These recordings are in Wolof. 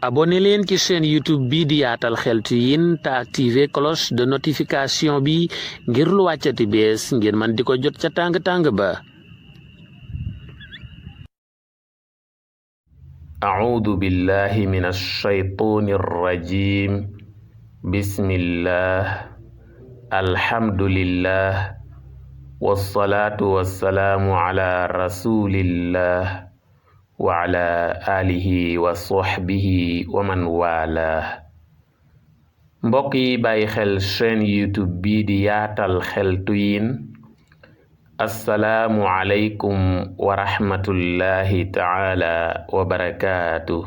abonné leen ci chaîne YouTube bi di Yaatal Xeltu Yin te activé cloche de notification bi ngir lu wàccati bees ngeen man di ko jot ca tàng-tàng ba. A'uudu billahi minash shaytaanir rajiim. Bismillah. Alhamdulillah. Wassalaatu wassalaamu ala rasulillah wa ala alihi wa sahbihi wa man wala. mbokk yi bàyyi xel chaîne YouTube bii di Yaatal Xeltu Yin, assalaamu aleykum wa rahmatullahi taala wa barakaatu.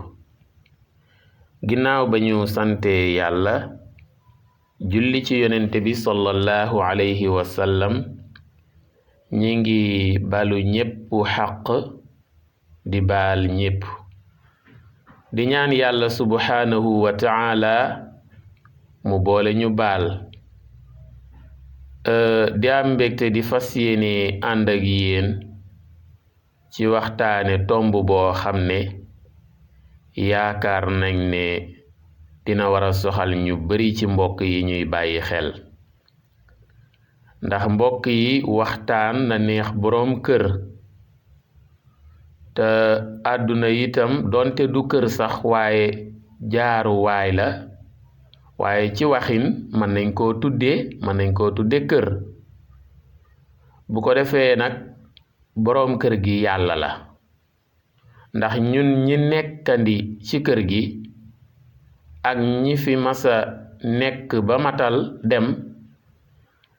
ginnaaw ba ñu sante yàlla julli ci yonente bi sallallahu alayhi wa sallam, ñi ngi balu ñépp xaq di baal ñépp, di ñaan yàlla subhaanahu wa taala mu boole ñu baal. di am mbégte di fas yéene ànd ak yéen ci waxtaane tomb boo xam ne yaakaar nañ ne dina war a soxal ñu bari ci mbokk yi ñuy bàyyi xel, ndax mbokk yi waxtaan na neex boroom kër, te àdduna itam donte du kër sax waaye jaaruwaay la, waaye ci waxin mën nañ koo tudde kër. bu ko defee nag boroom kër gi yàlla la, ndax ñun ñi nekkandi ci kër gi ak ñi fi masa nekk ba matal dem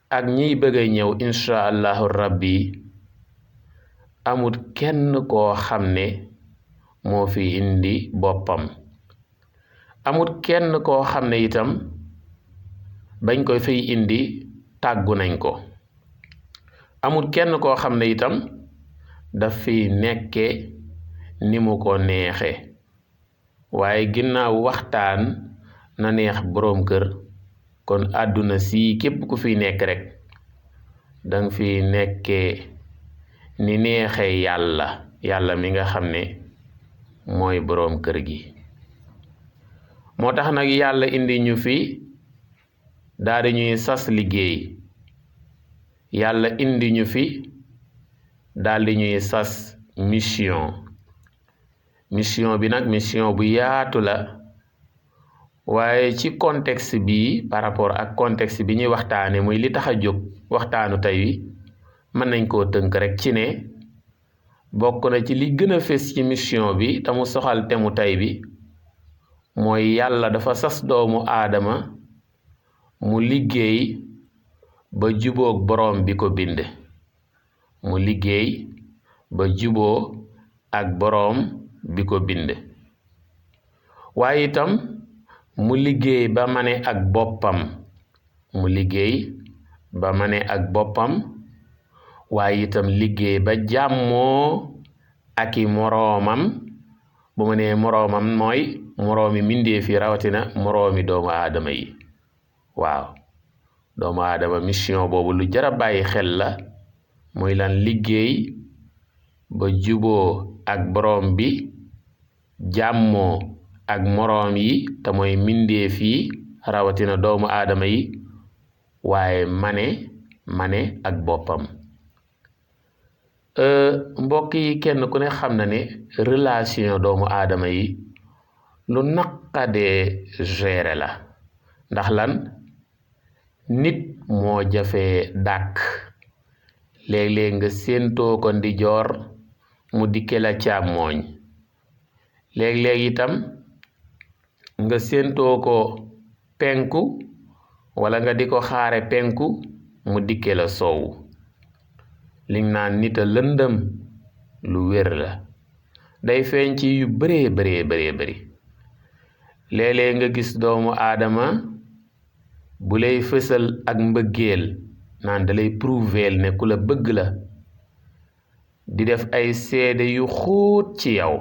ak ñiy bëgg a ñëw insha allahu rabbi, amut kenn koo xam ne moo fi indi boppam, amut kenn koo xam ne itam bañ koy fiy indi tàggu nañ ko, amut kenn koo xam ne itam daf fi nekke ni mu ko neexe. waaye ginnaaw waxtaan na neex boroom kër, kon àdduna si képp ku fi nekk rek danga fi nekke ni neexe yàlla mi nga xam ne mooy boroom kër gi. moo tax nag yàlla indi ñu fi daal di ñuy sas liggéey, yàlla indi ñu fi daal di ñuy sas mission bi nag mission bu yaatu la, waaye ci contexte bi par rapport ak contexte bi ñuy waxtaane muy li tax a jóg waxtaanu tey wi, mën nañ koo tënk rek ci ne bokk na ci li gën a fés ci mission bi te mu soxal temu tey bi, mooy yàlla dafa sas doomu aadama mu liggéey ba jubóog boroom bi ko bind, mu liggéey ba juboo ak boroom bi ko bind, waaye itam mu liggéey ba mane ak boppam, waaye itam liggéey ba jàmmoo ak i moroomam. bu ma nee moroomam mooy moroomi mbindeef yi, rawatina moroomi doomu aadama yi. waaw, doomu aadama mission boobu lu jar a bàyyi xel la, muy lan liggéey ba juboo ak boroom bi, jàmmoo ak moroom yi te mooy mbindeef yi, rawatina doomu aadama yi, waaye mane ak boppam. mbokk yi kenn ku ne xam na ne relation doomu aadama yi lu naqadee gérer la, ndax lan nit moo jafee dàkk. léeg-léeg nga séentoo ko ndijoor mu dikke la càmmooñ, léeg-léeg itam nga séentoo ko penku wala nga di ko xaare penku mu dikke la soowu. liñ naan nit a lëndëm lu wér la, day feeñ ci yu bëree bëri. léeg-léeg nga gis doomu aadama bu lay fësal ak mbëggeel, naan da lay prouver ne ku la bëgg la, di def ay seede yu xóot ci yow.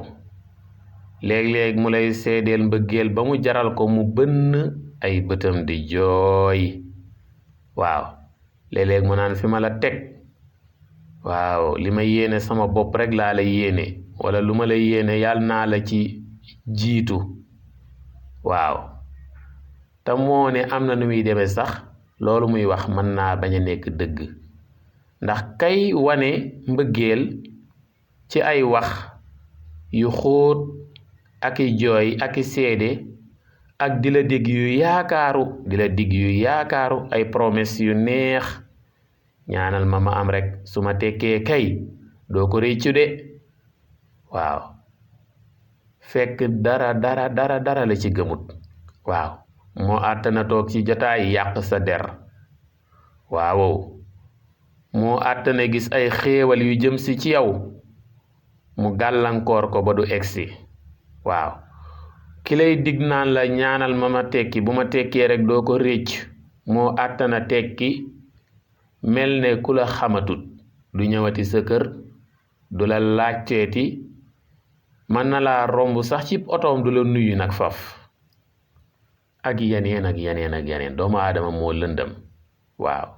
léeg-léeg mu lay seedeel mbëggeel ba mu jaral ko mu bënn ay bëtam di jooy. waaw, léeg-léeg mu naan fi ma la teg, waaw, li ma yéene sama bopp rek laa la yéene, wala lu ma la yéene yàlla naa la ci jiitu. waaw te moo ne am na nu muy demee sax loolu muy wax mën naa bañ a nekk dëgg ndax kay wane mbëggeel ci ay wax yu xóot ak i jooy ak i seede ak di la digg yu yaakaaru ay promesse yu neex ñaanal ma am rek su ma tekkee kay doo ko réccu de waaw fekk dara la ci gëmut waaw moo àttana toog ci jotaay yàq sa der waaw moo àttana gis ay xéewal yu jëm si ci yow mu gàllankoor ko ba du egsi waaw ki lay dig naan la ñaanal ma tekki bu ma tekkee rek doo ko récc moo àttana tekki mel ne ku la xamatut du ñëwati sa kër du la laajteeti mën na laa romb sax ci otoom du la nuyu nag faf ak yeneen doomu aadama moo lëndëm waaw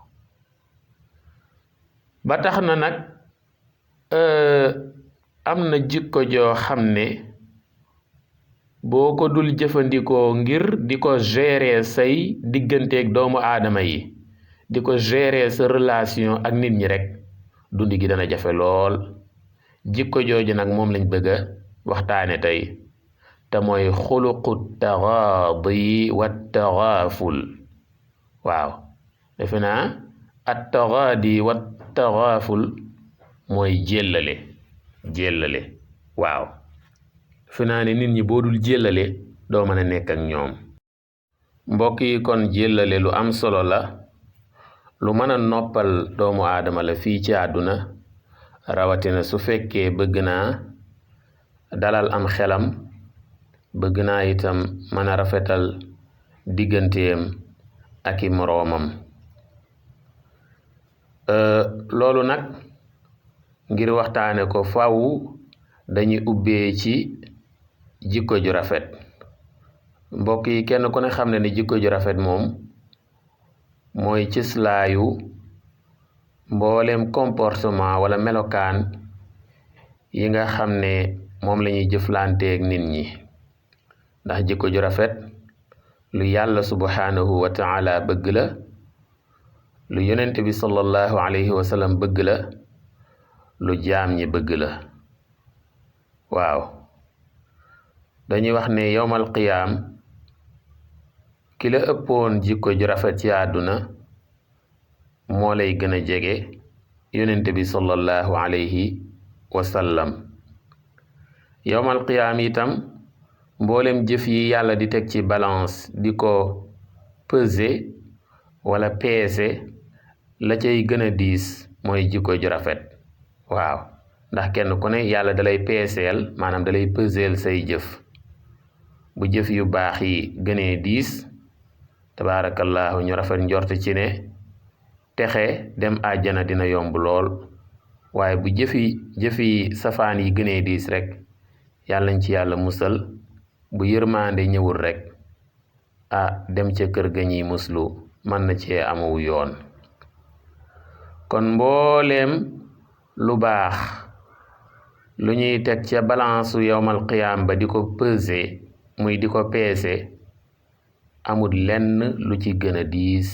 ba tax na nag am na jikko joo xam ne boo ko dul jëfandikoo ngir di ko gérer say digganteeg doomu aadama yi di ko gérer sa relation ak nit ñi rek dundi gi dana jafe lool jikko jooju nag moom lañ bëgg a waxtaane tey te mooy xuluqu taxaadi wa taxaaful waaw defe naa at taxaadi wa taxaaful mooy jéllale waaw defe naa ne nit ñi boo dul jéllale doo mën a nekk ak ñoom mbokk yi kon jéllale lu am solo la lu mën a noppal doomu aadama la fii ci àdduna rawatina su fekkee bëgg naa dalal am xelam bëgg naa itam mën a rafetal digganteem ak i moroomam loolu nag ngir waxtaane ko faw dañuy ubbee ci jikko ju rafet mbokk yi kenn ku ne xam ne ni jikko ju rafet moom mooy cëslaayu mboolem comportement wala melokaan yi nga xam ne moom la ñuy jëflanteeg nit ñi ndax jikko ju rafet lu yàlla subhanahu wa taala bëgg la lu yonent bi sallallahu alayhi wa sallam bëgg la lu jaam ñi bëgg la waaw dañuy wax ne yowmal qiyaam ki la ëppoon jikko ju rafet ci àdduna moo lay gën a jege yonent bi sallallahu alayhi wa sallam yowmal qiyaam itam mboolem jëf yi yàlla di teg ci balance di ko peser wala peese la cay gën a diis mooy jikko ju rafet waaw ndax kenn ku ne yàlla dalay peeseel maanaam dalay peseel say jëf bu jëf yu baax yi gënee diis tabaarakallahu ñu rafet njort ci ne texe dem àjjana dina yomb lool waaye bu jëfi safaan yi gënee diis rek yàlla nañ ci yàlla musal bu yërmaande ñëwul rek dem ca kër ga ñuy muslu mën na cee amuw yoon kon mbooleem lu baax lu ñuy teg ca balance yowmal qiyaam ba di ko peser muy di ko peese amul lenn lu ci gën a diis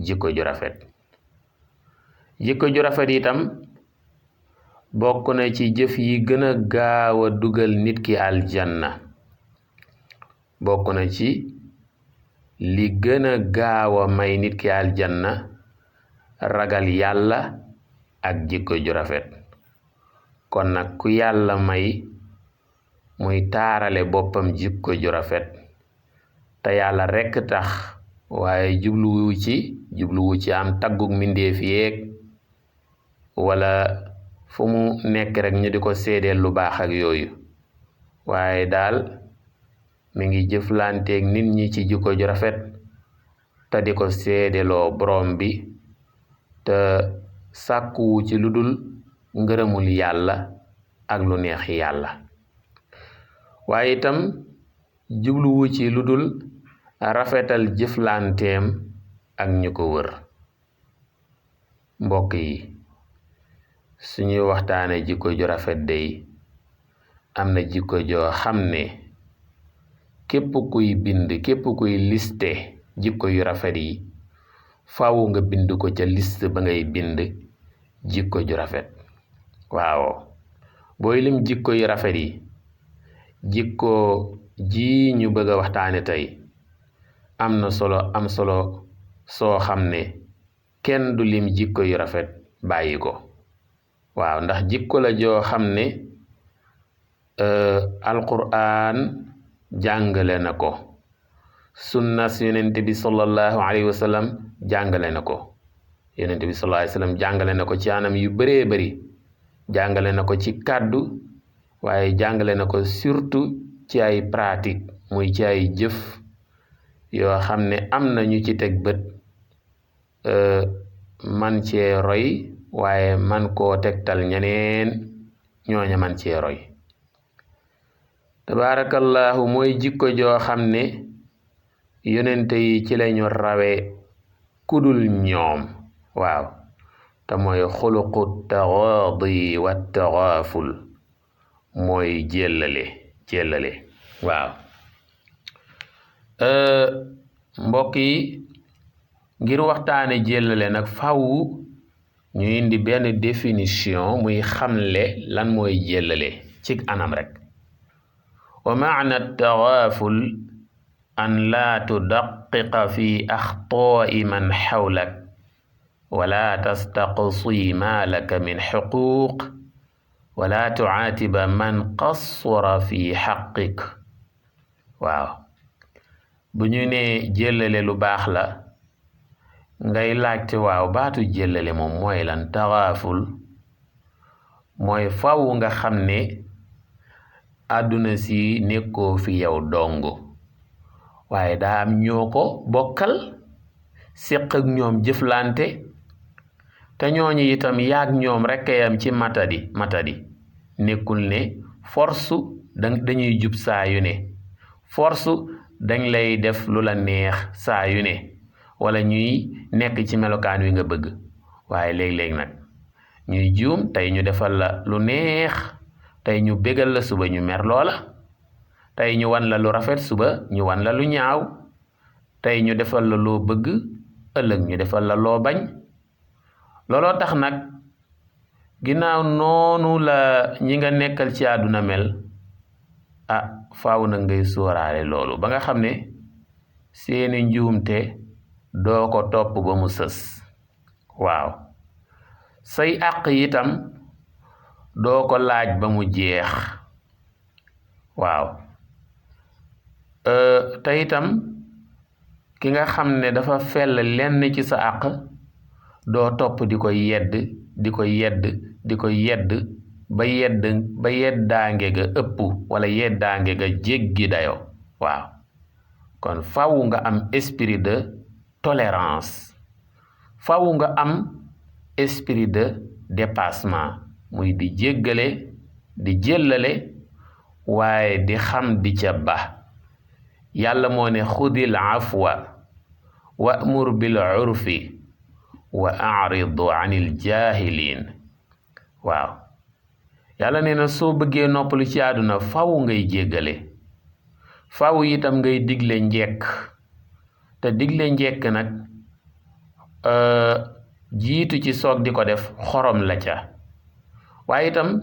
jikko ju rafet jikko ju rafet itam bokk na ci jëf yi gën a gaaw a dugal nit ki aljanna bokk na ci li gën a gaaw a may nit ki aljanna ragal yàlla ak jikko ju rafet kon nag ku yàlla may muy taarale boppam jikko ju rafet te yàlla rekk tax waaye jubluwu ci am taggug mbindeef yeeg wala fu mu nekk rek ñu di ko seedeel lu baax ak yooyu waaye daal mi ngi jëflanteeg nit ñi ci jikko ju rafet te di ko seedeloo borom bi te sàkkuwu ci lu dul ngërëmul yàlla ak lu neex yàlla waaye itam jubluwu ci lu dul rafetal jëflanteem ak ñu ko wër mbokk yi suñuy waxtaane jikko ju rafet day am na jikko joo xam ne képp kuy bind képp kuy liste jikko yu rafet yi faaw nga bind ko ca liste ba ngay bind jikko ju rafet. waaw booy lim jikko yu rafet yi jikko ji ñu bëgg a waxtaane tey am na solo am solo soo xam ne kenn du lim jikko yu rafet bàyyi ko. waaw ndax jikko la joo xam ne alquran jàngale na ko, sunnas yonent bi sallallahu alayhi wa sallam jàngale na ko. yonent bi sallallahu alayhi wa sallam jàngale na ko ci anam yu bëree bëri, jàngale na ko ci kàddu waaye jàngale na ko surtout ci ay pratique, muy ci ay jëf yoo xam ne am na ñu ci teg bët man cee roy waaye man koo tegtal ñeneen ñooña man cee roy. tabaarakallahu mooy jikko joo xam ne yonente yi ci lañu rawe kudul ñoom. waaw te mooy xuluqu taxaadi wa taxaaful, mooy jéllale. waaw mbokk yi, ngir waxtaane jéllale nag faw ñu indi benn définition muy xamle lan mooy jéllale ci anam rek. wa maana taxaaful an laa tudaqiqa fi axtaa'i man xawlak wala tastaqsi ma laka min xuquuq wala tucaatiba man qassara fi xaqik. waaw bu ñu ne jéllale lu baax la ngay laajte waaw baatu jéllale moom mooy lan. taxaaful mooy faw nga xam ne àdduna si nekkoo fi yow dong waaye daa am ñoo ko bokkal séq ak ñoom jëflante te ñooñu itam yaag ñoom rekk yam ci matadi nekkul ne force dañuy jub saa yu ne, force dañ lay def lu la neex saa yu ne wala ñuy nekk ci melokaan wi nga bëgg. waaye léeg-léeg nag ñuy juum, tey ñu defal la lu neex, tey ñu bégal la, suba ñu mer loola, tey ñu wan la lu rafet, suba ñu wan la lu ñaaw, tey ñu defal la loo bëgg, ëllëg ñu defal la loo bañ. looloo tax nag ginnaaw noonu la ñi nga nekkal ci àdduna mel, faaw na ngay sóoraale loolu ba nga xam ne seeni njuumte doo ko topp ba mu sës. waaw say àq itam doo ko laaj ba mu jeex. waaw te itam ki nga xam ne dafa fel lenn ci sa àq doo topp di ko yedd ba yeddaange ga ëpp wala yeddaange ga jéggi dayo. waaw kon faw nga am esprit de tolérance, faw nga am esprit de dépassement, muy di jéggale di jéllale waaye di xam di ca ba. yàlla moo ne xudil afwa wa'mur bil urfi wa a'ridu anil jaahiliin. waaw yàlla nee na soo bëggee noppalu ci àdduna faw ngay jéggale, faw itam ngay digle njekk. te digle njekk nag jiitu ci soog di ko def xorom la ca. waaye itam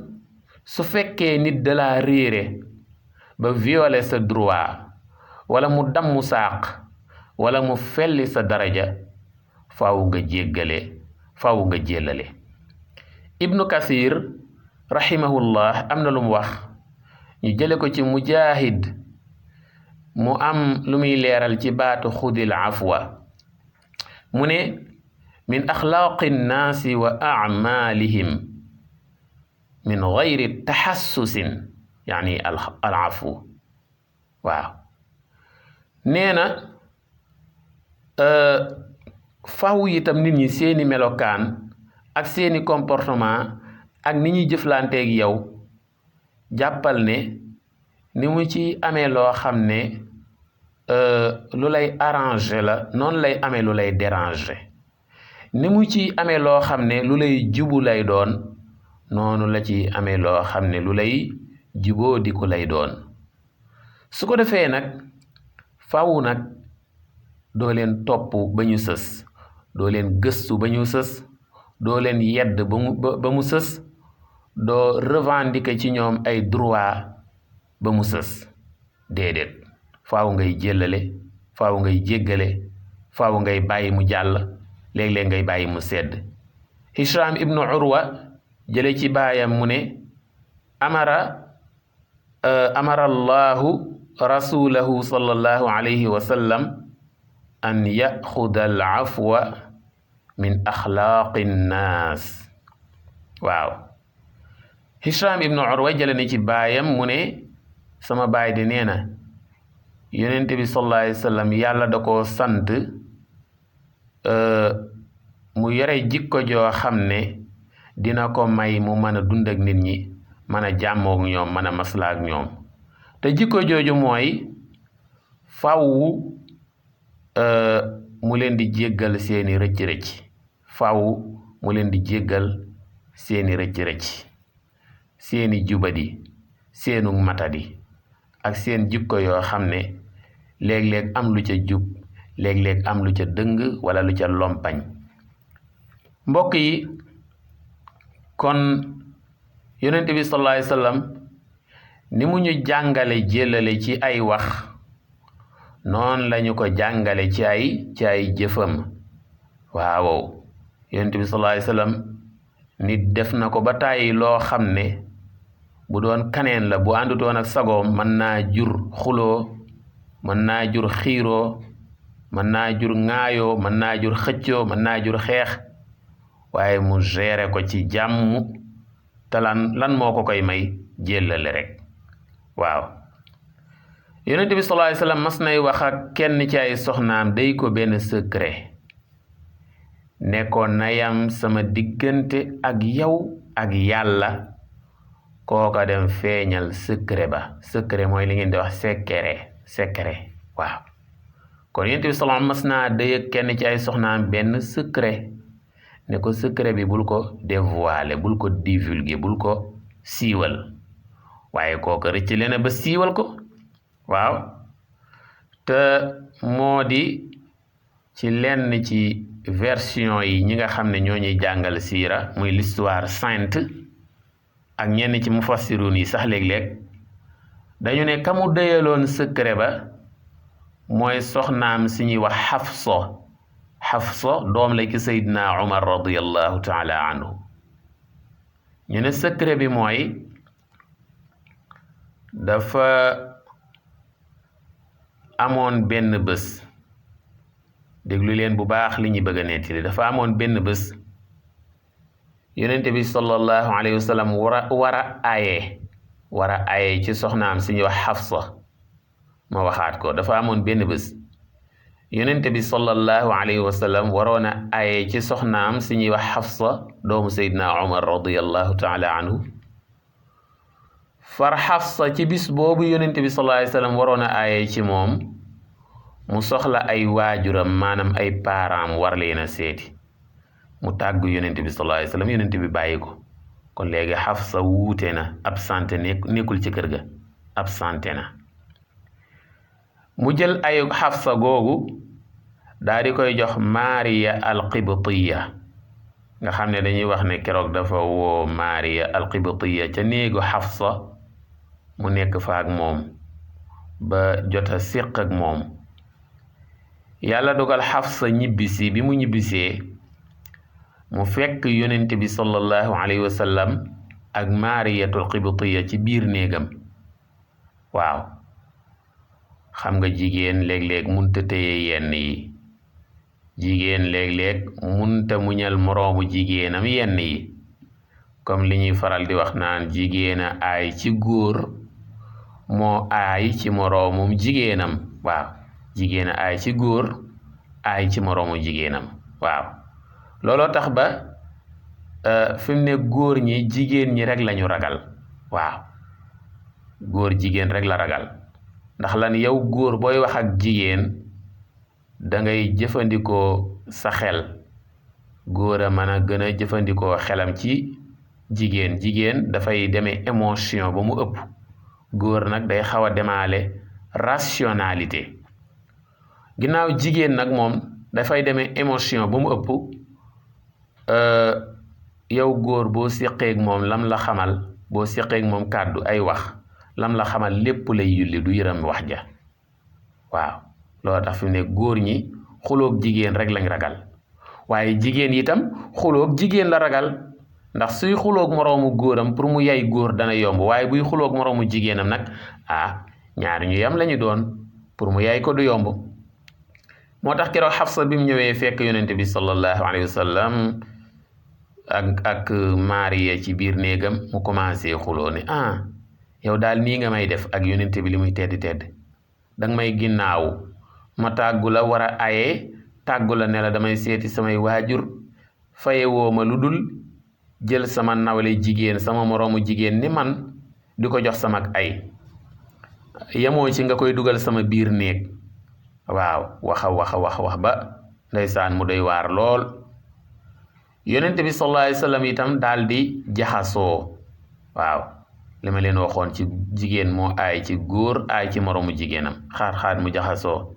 su fekkee nit da laa réere ba violer sa droit wala mu dammu saaq wala mu felli sa daraja, faaw nga jéggale, faaw nga jéllale. ibnu kasir rahimahullah am na lu mu wax, ñu jële ko ci mujahid, mu am lu muy leeral ci baatu xudil afwa. mu ne min axlaaqi nnaasi wa acmaalihim min gayri taxassusin, yaani al afu. waaw nee na faw itam nit ñi seeni melokaan ak seeni comportement ak ni ñuy jëflanteeg yow, jàppal ne ni mu ci amee loo xam ne lu lay arranger la, noonu lay amee lu lay déranger. ni mu ci amee loo xam ne lu lay jubu lay doon, noonu la ci amee loo xam ne lu lay juboo di ko lay doon. su ko defee nag faw nag doo leen topp ba ñu sës, doo leen gëstu ba ñu sës, doo leen yedd ba mu sës, doo revendiquer ci ñoom ay droit ba mu sës. déedéet, faaw ngay jëllale, faaw ngay jéggale, faaw ngay bàyyi mu jàll, léeg-léeg ngay bàyyi mu sedd. Hisham ibnu Urwa jële ci baayam mu ne amara allahu rasulahu sallallahu alayhi wa sallam an yaxuda al afwa min axlaaqi nnaas. waaw, Hisham ibnu Urwa jële na ci baayam mu ne sama baay di nee na yonent bi sallallahu alayhi wa sallam yàlla da koo sant mu yore jikko joo xam ne dina ko may mu mën a dund ak nit ñi, mën a jàmmook ñoom, mën a maslaak ñoom. te jikko jooju mooy faw mu leen di jéggal seeni rëcc-rëcc, faw mu leen di jéggal seeni rëcc-rëcc, seeni jubadi, seenu matadi ak seen jikko yoo xam ne léeg-léeg am lu ca jub, léeg-léeg am lu ca dëng wala lu ca lompañ. mbokk yi, kon yonent bi sallallahu alayhi wa sallam ni mu ñu jàngale jëlale ci ay wax, noonu lañu ko jàngale ci ay jëfam. waaw, yonent bi sallallahu alayhi wa sallam nit def na ko ba tàyyi loo xam ne bu doon kaneen la, bu àndutoon ak sagoom mën naa jur xuloo, mën naa jur xiiroo, mën naa jur ŋaayoo, mën naa jur xëccoo, mën naa jur xeex, waaye mu géré ko ci jàmm. te lan moo ko koy may? jéllale rek. waaw, yonent bi sallallahu alayhi wa sallam mas nay wax ak kenn ci ay soxnaam, day ko benn secret ne ko nayam sama diggante ak yow ak yàlla. kooka dem feeñal secret ba. secret mooy li ngeen di wax secret. waaw, kon yonent bi sallallahu mas naa day ak kenn ci ay soxnaam benn secret ne ko secret bi bul ko dévoiler, bul ko divulguer, bul ko siiwal. waaye kooka rëcc leen ba siiwal ko. waaw, te moo di ci lenn ci version yi ñi nga xam ne ñoo ñuy jàngal siira, muy l'histoire sainte, ak ñenn ci mufassiruun yi sax léeg-léeg dañu ne kamu dëyaloon secret ba mooy soxnaam si ñuy wax Xafsa doom la ci Seydina Umar radiyallahu taala anhu. ñu ne secret bi mooy dafa amoon benn bés, déglu leen bu baax li ñuy bëgg a nettali. dafa amoon benn bés yonent bi sallallahu alayhi wa sallam war a aaye ci soxnaam si ñuy wax Xafsa. ma waxaat ko, dafa amoon benn bés yonent bi sallallahu alayhi wa sallam waroon a aaye ci soxnaam si ñuy wax Xafsa doomu Seydina Umar radiyallahu taala anhu. far Xafsa ci bis boobu yonent bi sallallahu alayhi wa sallam waroon a aaye ci moom, mu soxla ay waajuram, maanaam ay parents war leen a seeti. mu tàggu yonent bi sallallahu alayhi wa sallam, yonent bi bàyyi ko. kon léegi Xafsa wuute na, absenté nekkul ci kër ga, absenté na. mu jël ayu Xafsa googu daal di koy jox Maariya al-Qibtiya, nga xam ne dañuy wax ne keroog dafa woo Maariya al-Qibtiya ca néegu Xafsa mu nekk fa ak moom ba jot a séq ak moom. yàlla dogal Xafsa ñibbisi. bi mu ñibbisee mu fekk yonent bi sallallahu alayhi wa sallam ak Maariyatul Qibtiya ci biir néegam. waaw, xam nga jigéen léeg-léeg munta téye yenn yi, jigéen léeg-léeg munta muñal moroomu jigéenam yenn yi, comme li ñuy faral di wax naan jigéen a aay ci góor moo aay ci moroomum jigéenam. waaw, jigéen a aay ci góor aay ci moroomu jigéenam. waaw, looloo tax ba fi mu ne góor ñi jigéen ñi rek lañu ragal. waaw, góor jigéen rek la ragal. ndax lan? yow góor booy wax ak jigéen da ngay jëfandikoo sa xel. góor a mën a gën a jëfandikoo xelam ci jigéen. jigéen dafay demee émotion ba mu ëpp. góor nag day xaw a demaale rationalité. ginnaaw jigéen nag moom dafay demee émotion ba mu ëpp yow góor boo séqeeg moom lam la xamal boo séqeeg moom kàddu ay wax lam la xamal lépp lay yulli du yëram wax ja waaw loolu tax fi mu ne góor ñi xuloog jigéen rek lañ ragal waaye jigéen itam xuloog jigéen la ragal ndax suy xuloog moroomu góoram pour mu yay góor dana yomb waaye buy xuloog moroomu jigéenam nag ñaari ñu yam lañu doon pour mu yay ko du yomb moo tax keroog Xafsa bi mu ñëwee fekk yonente bi sallallahu alayhi wa sallam ak Maariya ci biir néegam mu commencé xuloo ne yow daal nii nga may def ak yonente bi li muy tedd tedd danga may ginnaaw ma tàggu la war a aye tàggu la ne la damay seeti samay waajur faye woo ma lu dul jël sama nawle jigéen sama moroomu jigéen ni man di ko jox sama ay yemoo ci nga koy dugal sama biir néeg waaw wax ba ndeysaan mu doy waar lool yonent bi sallallahu alayhi wa sallam itam daal di jaxasoo waaw li ma leen waxoon ci jigéen moo aay ci góor aay ci moroomu jigéenam xaat mu jaxasoo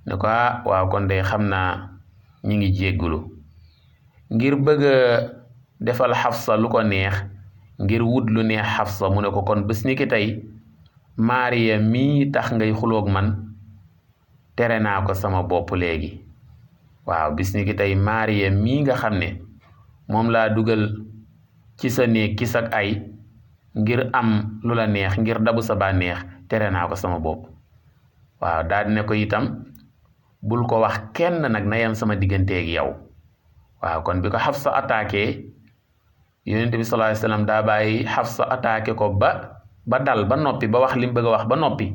ne ko waaw kon de xam naa ñi ngi jéggulu ngir bëgg a defal Xafsa lu ko neex ngir wut lu neex Xafsa mu ne ko kon bés ni ki tey Maariya mii tax ngay xuloog man tere naa ko sama bopp léegi waaw bis ni ki tey Maariya mii nga xam ne moom laa dugal ci sa néeg ki sak ay ngir am lu la neex ngir dabu sa bànneex tere naa ko sama bopp waaw daal di ne ko itam bul ko wax kenn nag na yem sama digganteeg yow waaw kon bi ko Xafsa attaqué yonent bi sallallahu alayhi wasallam daa bàyyi Xafsa attaqué ko ba dal ba noppi ba wax li mu bëgg a wax ba noppi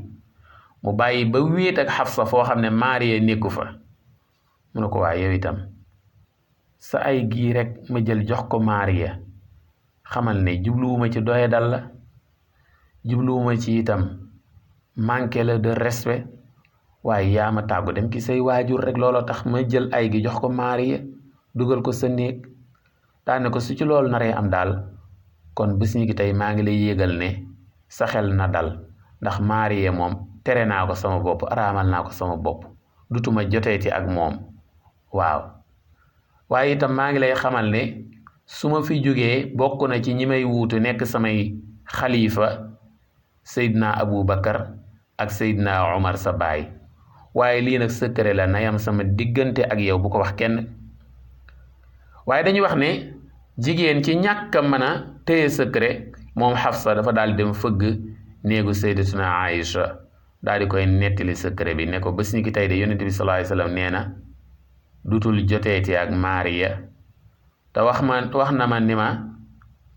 mu bàyyi ba wéet ak Xafsa foo xam ne Maariya nekku fa mu ne ko waa yow itam sa ay gii rek ma jël jox ko Maariya xamal ne jubluwuma ci doye dal la jubluwuma ci itam manqué la de respect waaye yaa ma tàggu dem ci say waajur rek looloo tax ma jël ay gi jox ko Maariya dugal ko sa néeg daane ko su ci loolu naree am daal kon bés ñi gi tey maa ngi lay yégal ne sa xel na dal ndax Maariya moom tere naa ko sama bopp araamal naa ko sama bopp dutuma joteeti ak moom waaw waaye itam maa ngi lay xamal ne su ma fi jógee bokk na ci ñi may wuutu nekk samay xalifa Seydina Abu Bakar ak Seydina Omar sa baay waaye lii nag secret la na yam sama diggante ak yow bu ko wax kenn waaye dañuy wax ne jigéen ci ñàkk a mën a téye secret moom Xafsa dafa daal dem fëgg néegu Sayyidatuna Aïcha daal di koy nettali secret bi ne ko bés ni ki tey de yonent bi sallallahu alayhi wasallam nee na dutul joteeti ak Maariya te wax na ma ni ma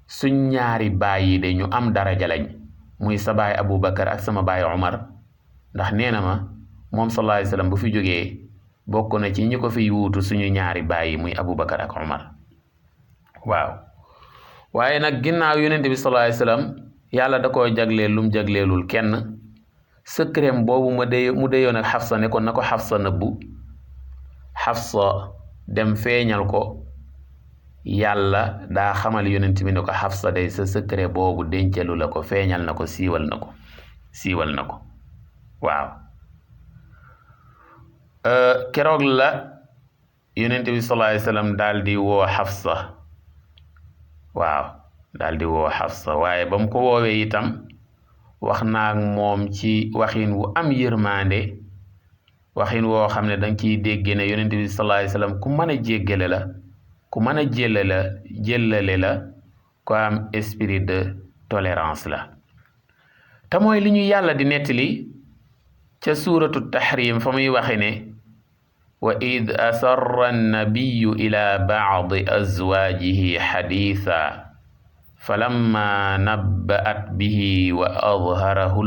suñ ñaari baay yi de ñu am daraja lañ muy sa baay Abu Bakar ak sama baay Umar ndax nee na ma moom sallallahu alayhi wasallam bu fi jógee bokk na ci ñi ko fi wuutu suñu ñaari baay yi muy Abu Bakar ak Umar waaw waaye nag ginnaaw yonent bi sallallahu alayhi wasallam yàlla da koo jagleel lum jagleelul kenn secret boobu mu déyoon ak Xafsa ne ko na ko Xafsa nëbbu Xafsa dem feeñal ko yàlla daa xamal yonent bi ne ko Xafsa day sa secret boobu dencalu la ko feeñal na ko siiwal na ko waaw keroog la yonent bi sallallahu alayhi wasallam daal di woo Xafsa waaw daal di woo Xafsa waaye ba mu ko woowee itam wax naa ak moom ci waxin wu am yërmande waxin woo xam ne danga ciy dégg ne yonent bi sallallahu alayhi wasallam ku mën a jéggale la ku mën a jëllale la ku am esprit de tolérance la te mooy li ñu yàlla di nettali ca suuratu tahrim fa muy waxe ne wa id asarra annabiyu ila ba'di azwaajihi xadiisa falamma nabba'at bihi wa adharahu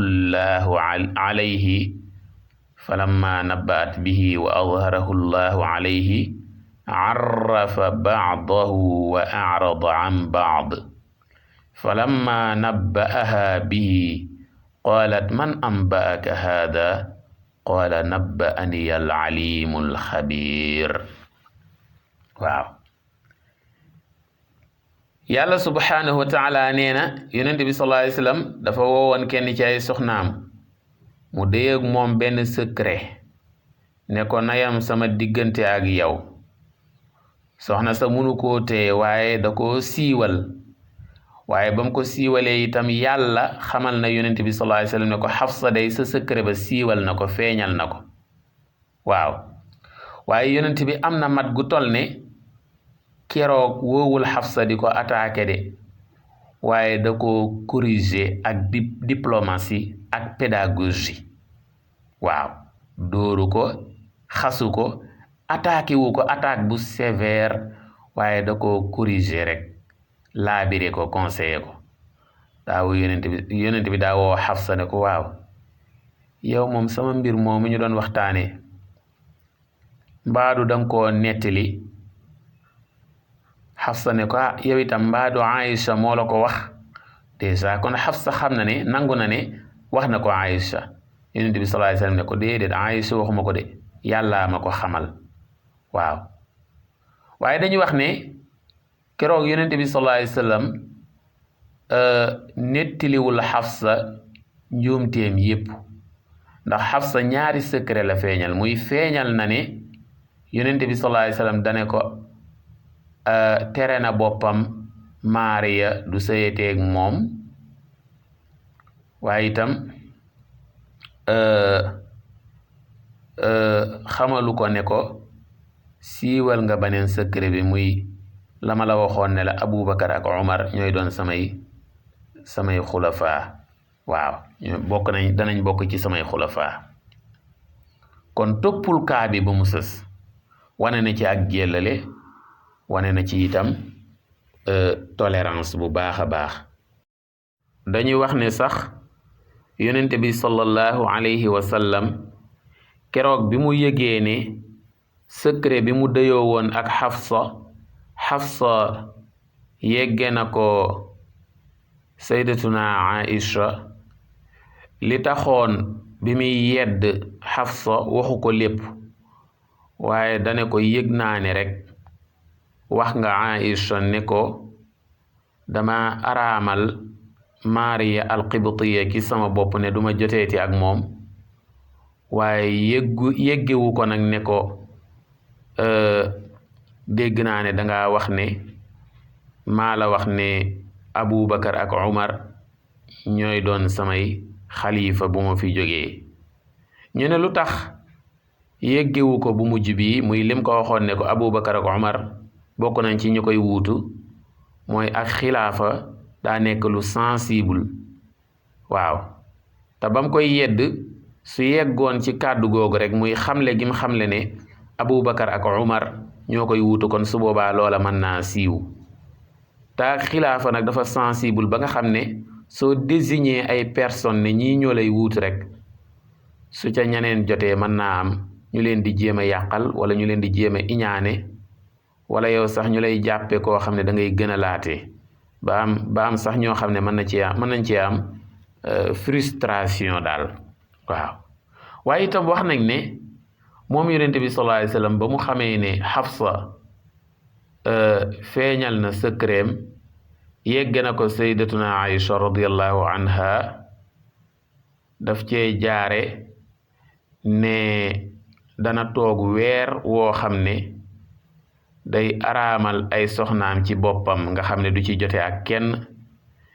llahu alayhi arrafa ba'dahu wa a'rada an ba'd falamma nabba'aha bihi qaalat man anba'aka haadha qaala nabba'ani al-alimu al-xabiir waaw yàlla subhaanahu wa taala nee na yonent bi sallallahu alayhi wa sallam dafa woowoon kenn ci ay soxnaam mu déyeeg moom benn secret ne ko nayam sama diggante ak yow. soxna sa munu koo téye waaye da koo siiwal, waaye ba mu ko siiwalee itam yàlla xamal na yonent bi sallallahu alayhi wasallam ne ko Xafsa day sa secret ba siiwal na ko, feeñal na ko. waaw waaye yonent bi am na mat gu tol ne keroog woowul Xafsa di ko attaqué de, waaye da ko corriger ak diplomatie ak pédagogie. waaw dóoru ko, xasu ko, attaqué wu ko attaque bu sévère, waaye da ko corriger rek, laabire ko, conseiller ko. daawu yonent bi daa woo Xafsa ne ko waaw yow moom sama mbir moomu ñu doon waxtaanee mbaadu danga koo nettali. Xafsa ne ko yow itam mbaadu Aïcha moo la ko wax. dèjà kon Xafsa xam na ne nangu na ne wax na ko Aïcha. yonent bi sallallahu alayhi wasallam ne ko déedéet Aïcha waxuma ko de, yàllaa ma ko xamal. waaw waaye dañuy wax ne keroog yonent bi sallallahu alayhi wasallam nettaliwul Xafsa njuumteem yépp, ndax Xafsa ñaari secret la feeñal. muy feeñal na ne yonent bi sallallahu alayhi wasallam dane ko tere na boppam Maariya du sëyeteeg moom, waaye itam xamalu ko ne ko siiwal nga beneen secret bi, muy la ma la waxoon ne la Abubakar ak Umar ñooy doon samay xulafaa. waaw danañ bokk ci samay xulafaa. kon toppul kaa bi ba mu sës, wane na ci ak jéllale, wane na ci itam tolérance bu baax a baax. dañuy wax ne sax yonente bi sallallahu alayhi wa sallam keroog bi mu yëgee ne secret bi mu dëyoo woon ak Xafsa yegge na ko sayyidatuna Aïcha, li taxoon bi muy yedd Xafsa waxu ko lépp, waaye dane ko yëg naa ne rek wax nga Aïcha ne ko dama araamal Maariya al-Qibtiya ki sama bopp ne duma joteeti ak moom, waaye yëggewu ko nag ne ko dégg naa ne danga wax ne maa la wax ne Abubakar ak Umar ñooy doon samay xalifa bu ma fi jógee. ñu ne lu tax yëggewu ko bu mujj bi, muy lim ko waxoon ne ko Abubakar ak Umar bokk nañ ci ñu koy wuutu, mooy ak xilaafa daa nekk lu sensible. waaw te bam koy yedd su yeggoon ci kàddu googu rek, muy xamle gim xamle ne Abubakar ak Umar ñoo koy wuutu, kon su boobaa loola mën naa siiw. te xilaafa nag dafa sensible ba nga xam ne soo désigné ay personnes ne ñii ñoo lay wuutu rek, su ca ñeneen jotee mën naa am ñu leen di jéem a yàqal, wala ñu leen di jéem a iñaane, wala yow sax ñu lay jàppe koo xam ne da ngay gën a laate ba am sax ñoo xam ne mën nañ ci am frustration daal. waaw waaye itam wax nañ ne moom yonent bi sallallahu alayhi wasallam ba mu xamee ne Xafsa feeñal na secretam, yegg na ko sayyidatuna Aïcha radiyallahu anha, daf cee jaare ne dana toog weer woo xam ne day araamal ay soxnaam ci boppam, nga xam ne du ci jote ak kenn.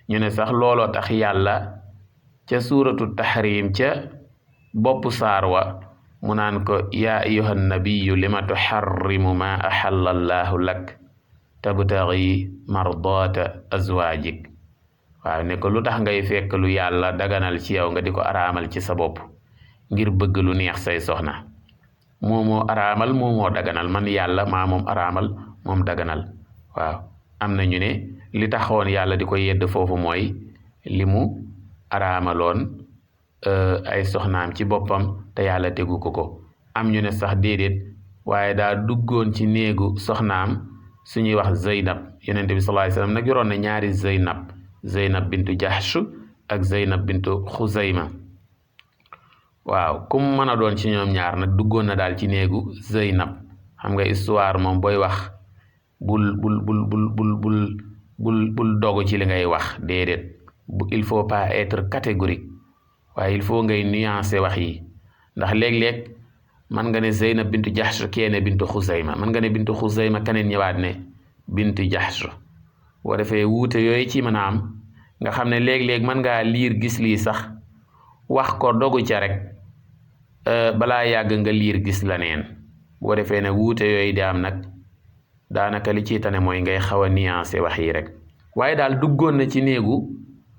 ñu ne sax looloo tax yàlla ca suuratu tahrim ca bopp saar wa mu naan ko yaa ayyuhan nabiyyu lima tuharrimu ma ahalla allahu lak tabtaghi mardata azwajik. waaw ne ko lu tax ngay fekk lu yàlla daganal ci yow nga di ko araamal ci sa bopp ngir bëgg lu neex say soxna. moomoo araamal moomoo daganal, man yàlla maa moom araamal moom daganal. waaw am na ñu ne li taxoon yàlla di ko yedd foofu mooy li mu araamaloon ay soxnaam ci boppam te yàlla tegu ko. am ñu ne sax déedéet, waaye daa duggoon ci néegu soxnaam suñuy wax Zeynab. yonent bi sallallahu alayhi wasallam nag yoroon na ñaari Zeynab bintu Jahsh ak Zeynab bintu Xuzayma. waaw kum mën a doon ci ñoom ñaar nag duggoon na daal ci néegu Zeynab. xam nga histoire moom booy wax bul dogu ci li ngay wax, déedéet. il faut pas être catégorique, waaye il faut ngay nuancer wax yi, ndax léeg-léeg man nga ne Zeynab bintu Jahsh keene bintu Xuzayma man nga ne bintu Xuzayma keneen ñëwaat ne bintu Jahsh boo defee wuute yooyu ci mën a am nga xam ne léeg-léeg mën ngaa liir gis lii sax wax ko dogu ca rek balaa yàgg nga liir gis la neen boo defee ne wuute yooyu di am nag daanaka li ciy tane mooy ngay xaw a nuancé wax yi rek waaye daal duggoon na ci néegu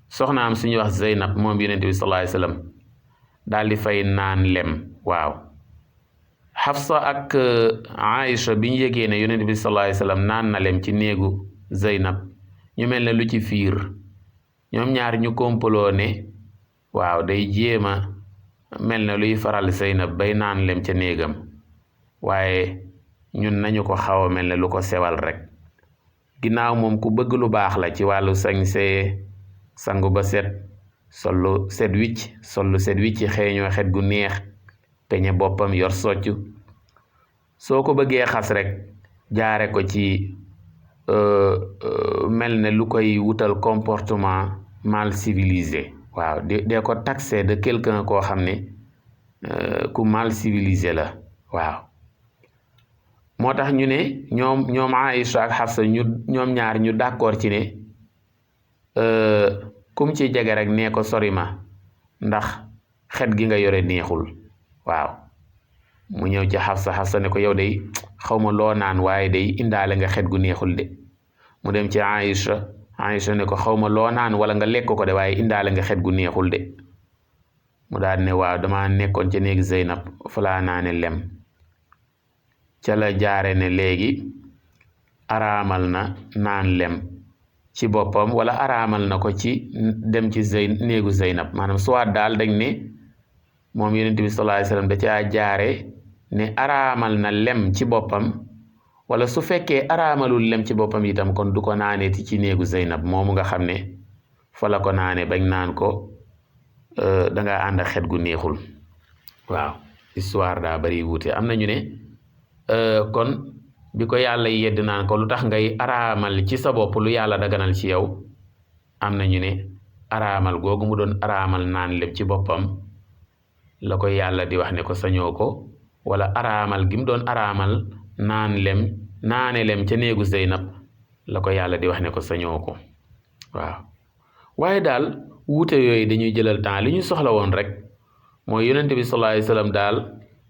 soxnaam suñuy wax Zeynab moom yonent bi sallallahu alayhi wasallam daal di fay naan lem waaw Xafsa ak Aïcha bi ñu yégee ne yonent bi sallallahu alayhi wasallam naan na lem ci néegu Zeynab ñu mel ne lu ci fiir ñoom ñaar ñu kompaloo ne waaw day jéema mel ne luy faral Zeynab bay naan lem ca néegam waaye ñun nañu ko xaw a mel ne lu ko sewal rek ginnaaw moom ku bëgg lu baax la ci wàllu sañse sangu ba set sollu set wicc xeeñoo xet gu neex peñe boppam yor soccu soo ko bëggee xas rek jaare ko ci mel ne lu koy wutal comportement mal civilisé waaw de ko taxé de quelqu'un koo xam ne ku mal civilisé la waaw moo tax ñu ne ñoom Aïcha ak Xafsa ñoom ñaar ñu d'accord ci ne kum ci jege rek nee ko sori ma ndax xet gi nga yore neexul waaw mu ñëw ci Xafsa ne ko yow day xawma loo naan waaye day indaale nga xet gu neexul de mu dem ci Aïcha ne ko xawma loo naan wala nga lekk ko de waaye indaale nga xet gu neexul de mu daal ne waaw dama nekkoon ca néeg Zeynab fa laa naane lem ca la jaare ne léegi araamal na naan lem ci boppam wala araamal na ko ci dem ci néegu Zeynab maanaam soit daal dañ ne moom yonent bi sallallahu alayhi wasallam da caa jaare ne araamal na lem ci boppam wala su fekkee araamalul lem ci boppam itam kon du ko naaneeti ci néegu Zeynab moomu nga xam ne fa la ko naane bañ naan ko dangaa ànd ak xet gu neexul waaw histoire daa bari wuute am na ñu ne kon bi ko yàlla yedd naan ko lu tax ngay araamal ci sa bopp lu yàlla daganal ci yow am na ñu ne araamal googu mu doon araamal naan lem ci boppam la ko yàlla di wax ne ko sañoo ko wala araamal gi mu doon araamal naane lem ca néegu Zeynab la ko yàlla di wax ne ko sañoo ko waaw waaye daal wuute yooyu dañuy jëlal temps li ñu soxla woon rek mooy yonent bi sallallahu alayhi wasallam daal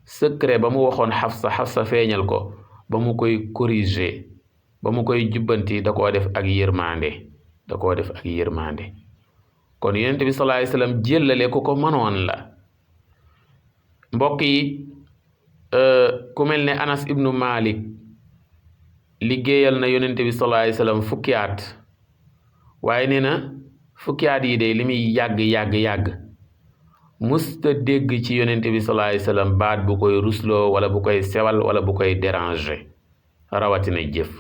secret ba mu waxoon Xafsa feeñal ko ba mu koy corriger ba mu koy jubbanti da koo def ak yërmande kon yonent bi sallallahu alayhi wasallam jëllale ko mënoon la mbokk yi ku mel ne Anas ibnu Malik liggéeyal na yonent bi sallallahu alayhi wasallam fukki at waaye nee na fukki at yi de li muy yàgg musta dégg ci yonent bi sallallahu alayhi wasallam baat bu koy rusloo wala bu koy sewal wala bu koy déranger rawatina jëf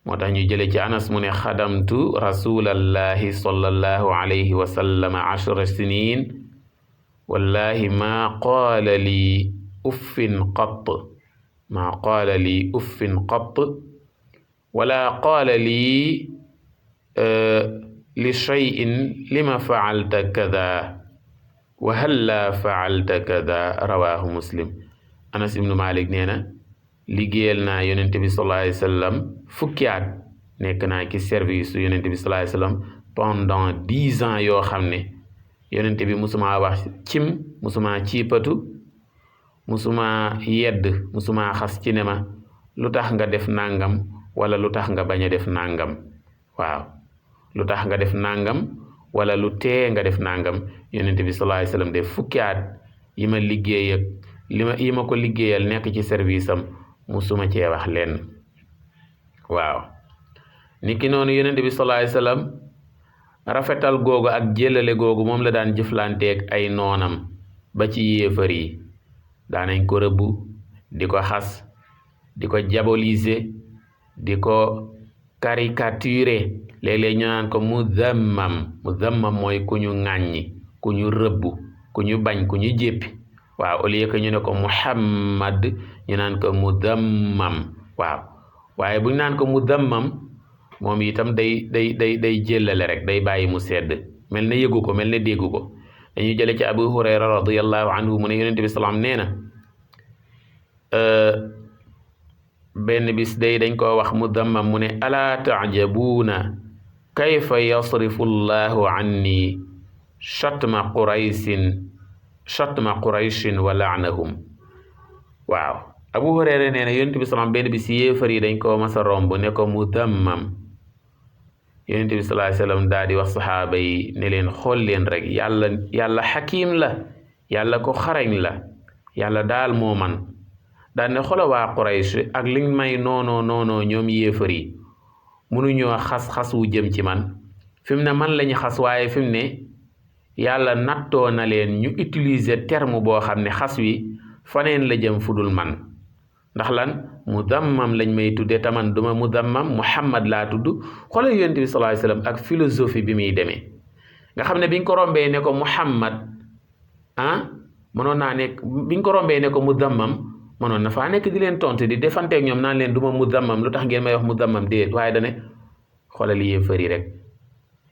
moo tax ñu jële ci Anas mu ne xadamtu rasulallahi sallallahu alayhi wa sallam 10 sinin wallahi ma qaala li uffin qatt wala qaala li li shay'in lima fa'alta kada wa halla fa'alta kada rawahu Muslim. Anas ibnu Malik nee na liggéeyal naa yonent bi sallallahu alayhi wa sallam fukki at nekk naa ci service su yonent bi sallallahu alayhi wa sallam pendant 10 ans yoo xam ne yonent bi musuma wax cim musuma ciipatu musuma yedd musuma xas ci ne ma lu tax nga def nangam wala lu tax nga bañ a def nangam waaw lu tax nga def nangam wala lu tee nga def nangam yonent bi sallallahu alayhi wa sallam def fukki at yi ma liggéey ak yi ma ko liggéeyal nekk ci service am musuma cee wax leen waaw niki noonu yonent bi sallallahu alayhi wa sallam rafetal googu ak jëlale googu moom la daan jëflanteeg ay noonam ba ci yéefar yi daanañ ko rëbb di ko xas di ko diaboliser di ko caricaturer léeg-léeg ñu naan ko muzammam mooy ku ñu ŋàññi ku ñu rëbb ku ñu bañ ku ñu jéppi waaw au lieu que ñu ne ko Muhammad ñu naan ko muzammam waaw waaye bu ñu naan ko muzammam moom itam day jëllale rek day bàyyi mu sedd mel na yëgu ko mel na déggu ko dañuy jële ci Abu Hurayra radiyallahu anhu mu ne yonent bi salaam nee na benn bis day dañ koo wax mudammam mu ne alaa tajabuuna kayfa yasrifu llahu anni shatma qurayshin wa laanahum. waaw Abu Hurayra nee na yonent bi salaam benn bis yéefar yi dañ koo masa romb ne ko mudammam. yonent bi sallallahu alayhi wasallam daal di wax saxaaba yi ne leen xool leen rek yàlla xakim la, yàlla ko xarañ la, yàlla daal moo man. daal ne xoola waa Quraysh ak liñ may noonoo ñoom yéefar yi mënuñoo xas wu jëm ci man. fi mu ne man lañu xas, waaye fi mu ne yàlla nattoo na leen ñu utiliser terme boo xam ne xas wi faneen la jëm fudul man. ndax lan mudammam lañ may tudde taman duma mudammam, Muhammad laa tudd. xoolal yonent bi sallallahu alayhi wasallam ak philosophie bi muy demee nga xam ne biñ ko rombee ne ko Muhammad mënoon naa nekk biñ ko rombee ne ko mudammam mënoon na faa nekk di leen tontu di defanteeg ñoom naan leen duma mudammam, lu tax ngeen may wax mudammam déet. waaye dane xoolal yéefar yi rek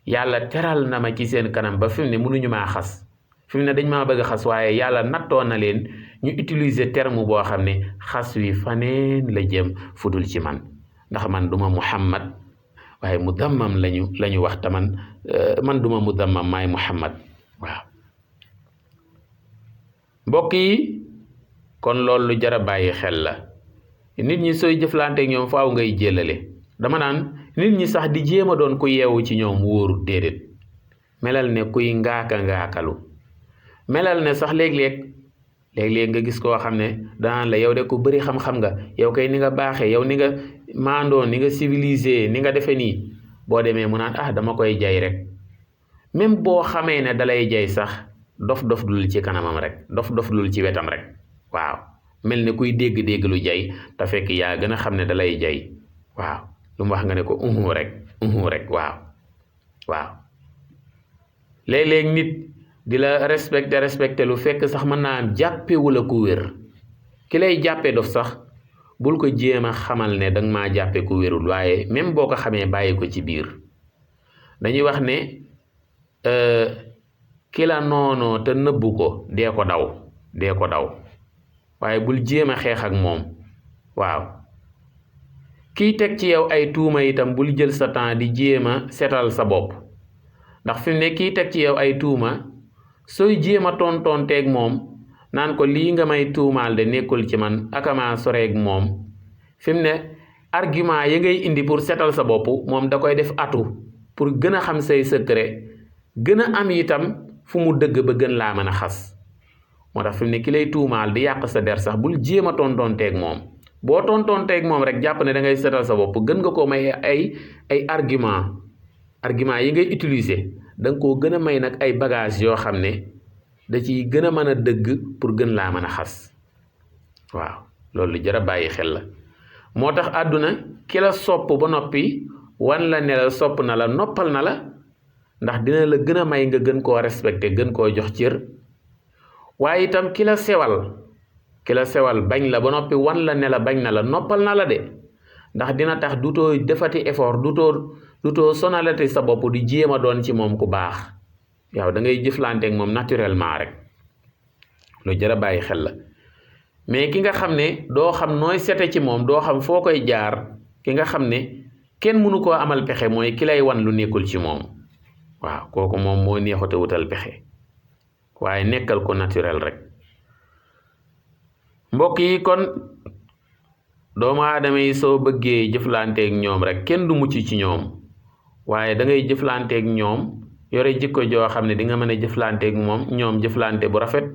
yàlla teral na ma ci seen kanam ba fi mu ne mënuñu maa xas, fi mu ne dañ maa bëgg a xas, waaye yàlla nattoo na leen ñu utiliser terme boo xam ne xas wi faneen la jëm fudul ci man. ndax man duma Muhammad waaye mudammam lañu wax ta man duma mudammam maay Muhammad. waaw mbokk yi kon loolu lu jar a bàyyi xel la. nit ñi sooy jëflanteeg ñoom faaw ngay jëlale. dama naan nit ñi sax di jéem a doon ku yeewu ci ñoom wóoru déedéet. melal ne kuy ngaakalu, melal ne sax léeg-léeg nga gis koo xam ne danaan la yow de ku bëri xam-xam nga, yow kay ni nga baaxee, yow ni nga maandoo, ni nga civilisé, ni nga defee nii. boo demee mu naan dama koy jay rek. même boo xamee ne dalay jay sax dof dul ci kanamam rek, dof dul ci wetam rek. waaw mel ne kuy dégg lu jay te fekk yaa gën a xam ne dalay jay. waaw lu mu wax nga ne ko rek waaw léeg-léeg nit di la respecté lu fekk sax mën naa am jàppewu la ku wér. ki lay jàppe dof sax bul ko jéem a xamal ne danga maa jàppe ku wérul, waaye même boo ko xamee bàyyi ko ci biir. dañuy wax ne ki la noonoo te nëbbu ko dee ko daw waaye bul jéem a xeex ak moom. waaw kiy teg ci yow ay tuuma itam bul jël sa temps di jéem a setal sa bopp. ndax fi mu ne kiy teg ci yow ay tuuma sooy jéem a tontonteeg moom naan ko lii nga may tuumaal de nekkul ci man akama soreeg moom, fi mu ne argument yi ngay indi pour setal sa bopp moom da koy def atu pour gën a xam say secret, gën a am itam fu mu dëgg ba gën laa mën a xas. moo tax fi mu ne ki lay tuumaal di yàq sa der sax bul jéem a tontonteeg moom. boo tontonteeg moom rek jàpp ne da ngay setal sa bopp, gën nga koo may ay argument yi ngay utiliser da nga koo gën a may nag ay bagage yoo xam ne da ciy gën a mën a dëgg pour gën laa mën a xas. waaw loolu lu jar a bàyyi xel la. moo tax àdduna ki la sopp ba noppi wan la ne la sopp na la, noppal na la, ndax dina la gën a may nga gën koo respecté, gën koo jox cër. waaye itam ki la sewal bañ la ba noppi wan la ne la bañ na la, noppal na la de, ndax dina tax dutoo defati effort, dutoo sonalati sa bopp di jéem a doon ci moom ku baax. yow da ngay jëflanteeg moom naturellement rek. lu jar a bàyyi xel la. mais ki nga xam ne doo xam nooy sete ci moom, doo xam foo koy jaar, ki nga xam ne kenn mënu koo amal pexe mooy ki lay wan lu nekkul ci moom. waaw kooku moom moo neexute wutal pexe, waaye nekkal ko naturel rek. mbokk yi kon doomu aadama yi soo bëggee jëflanteeg ñoom rek kenn du mucc ci ñoom, waaye da ngay jëflanteeg ñoom yore jikko joo xam ne di nga mën a jëflanteeg ñoom jëflante bu rafet.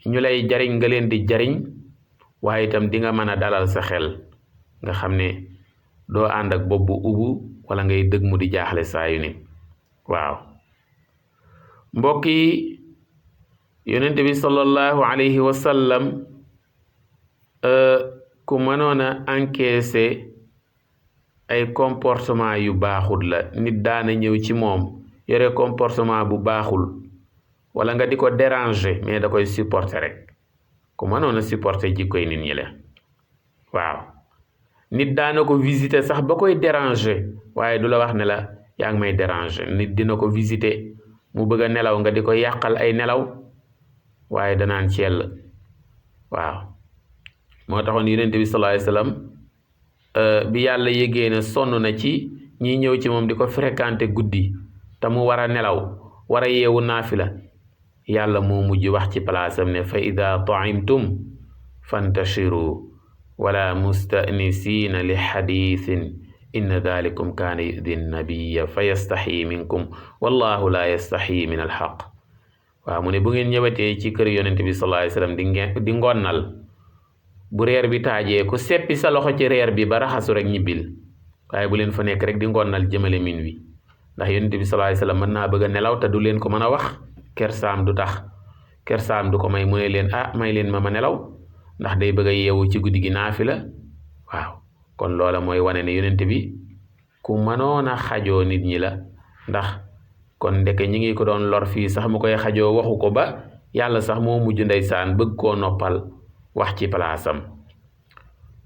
ñu lay jariñ nga leen di jariñ, waaye itam di nga mën a dalal sa xel nga xam ne doo ànd ak bopp bu ubu wala ngay dëgg mu di jaaxle saa yu ne. waaw mbokk yi yonent bi sallallahu alayhi wa sallam ku mënoon a encaisser ay comportement yu baaxul la. nit daana ñëw ci moom yore comportement bu baaxul wala nga di ko déranger, mais da koy supporter rek. ku mënoon a supporter jikkoy nit ñi la. waaw nit daana ko visiter sax ba koy déranger, waaye du la wax ne la yaa ngi may déranger. nit dina ko visiter mu bëgg a nelaw nga di ko yàqal ay nelaw, waaye danaan ciel waaw moo taxoon yonent bi sallallahu alayhi wasallam bi yàlla yégee ne sonn na ci ñi ñëw ci moom di ko fréquenter guddi te mu war a nelaw war a yeewu naafila yàlla moo mujj wax ci palaasam ne fa ida taimtum fantashiru wala mustanisiina li xadiisin inna dalikum kaana yudi nabiya fa yastaxyi minkum wallahu la yastaxyi min alxaq waaw mu ne bu ngeen ñëwatee ci kër yonent bi sallallahu alayhi wasallam di ngonnal bu reer bi taajee ku seppi sa loxo ci reer bi ba raxasu rek ñibbil waaye bu leen fa nekk rek di ngonnal jëmale min wi ndax yonent bi sallallahu alayhi wasallam mën naa bëgg a nelaw te du leen ko mën a wax kersaam du tax kersaam du ko may mu ne leen may leen ma nelaw ndax day bëgg a yeewu ci guddi gi naafila waaw kon loola mooy wane ne yonent bi ku mënoon a xajoo nit ñi la ndax kon ndeke ñi ngi ko doon lor fii sax mu koy xajoo waxu ko ba yàlla sax moo mujj ndeysaan bëgg koo noppal wax ci palaasam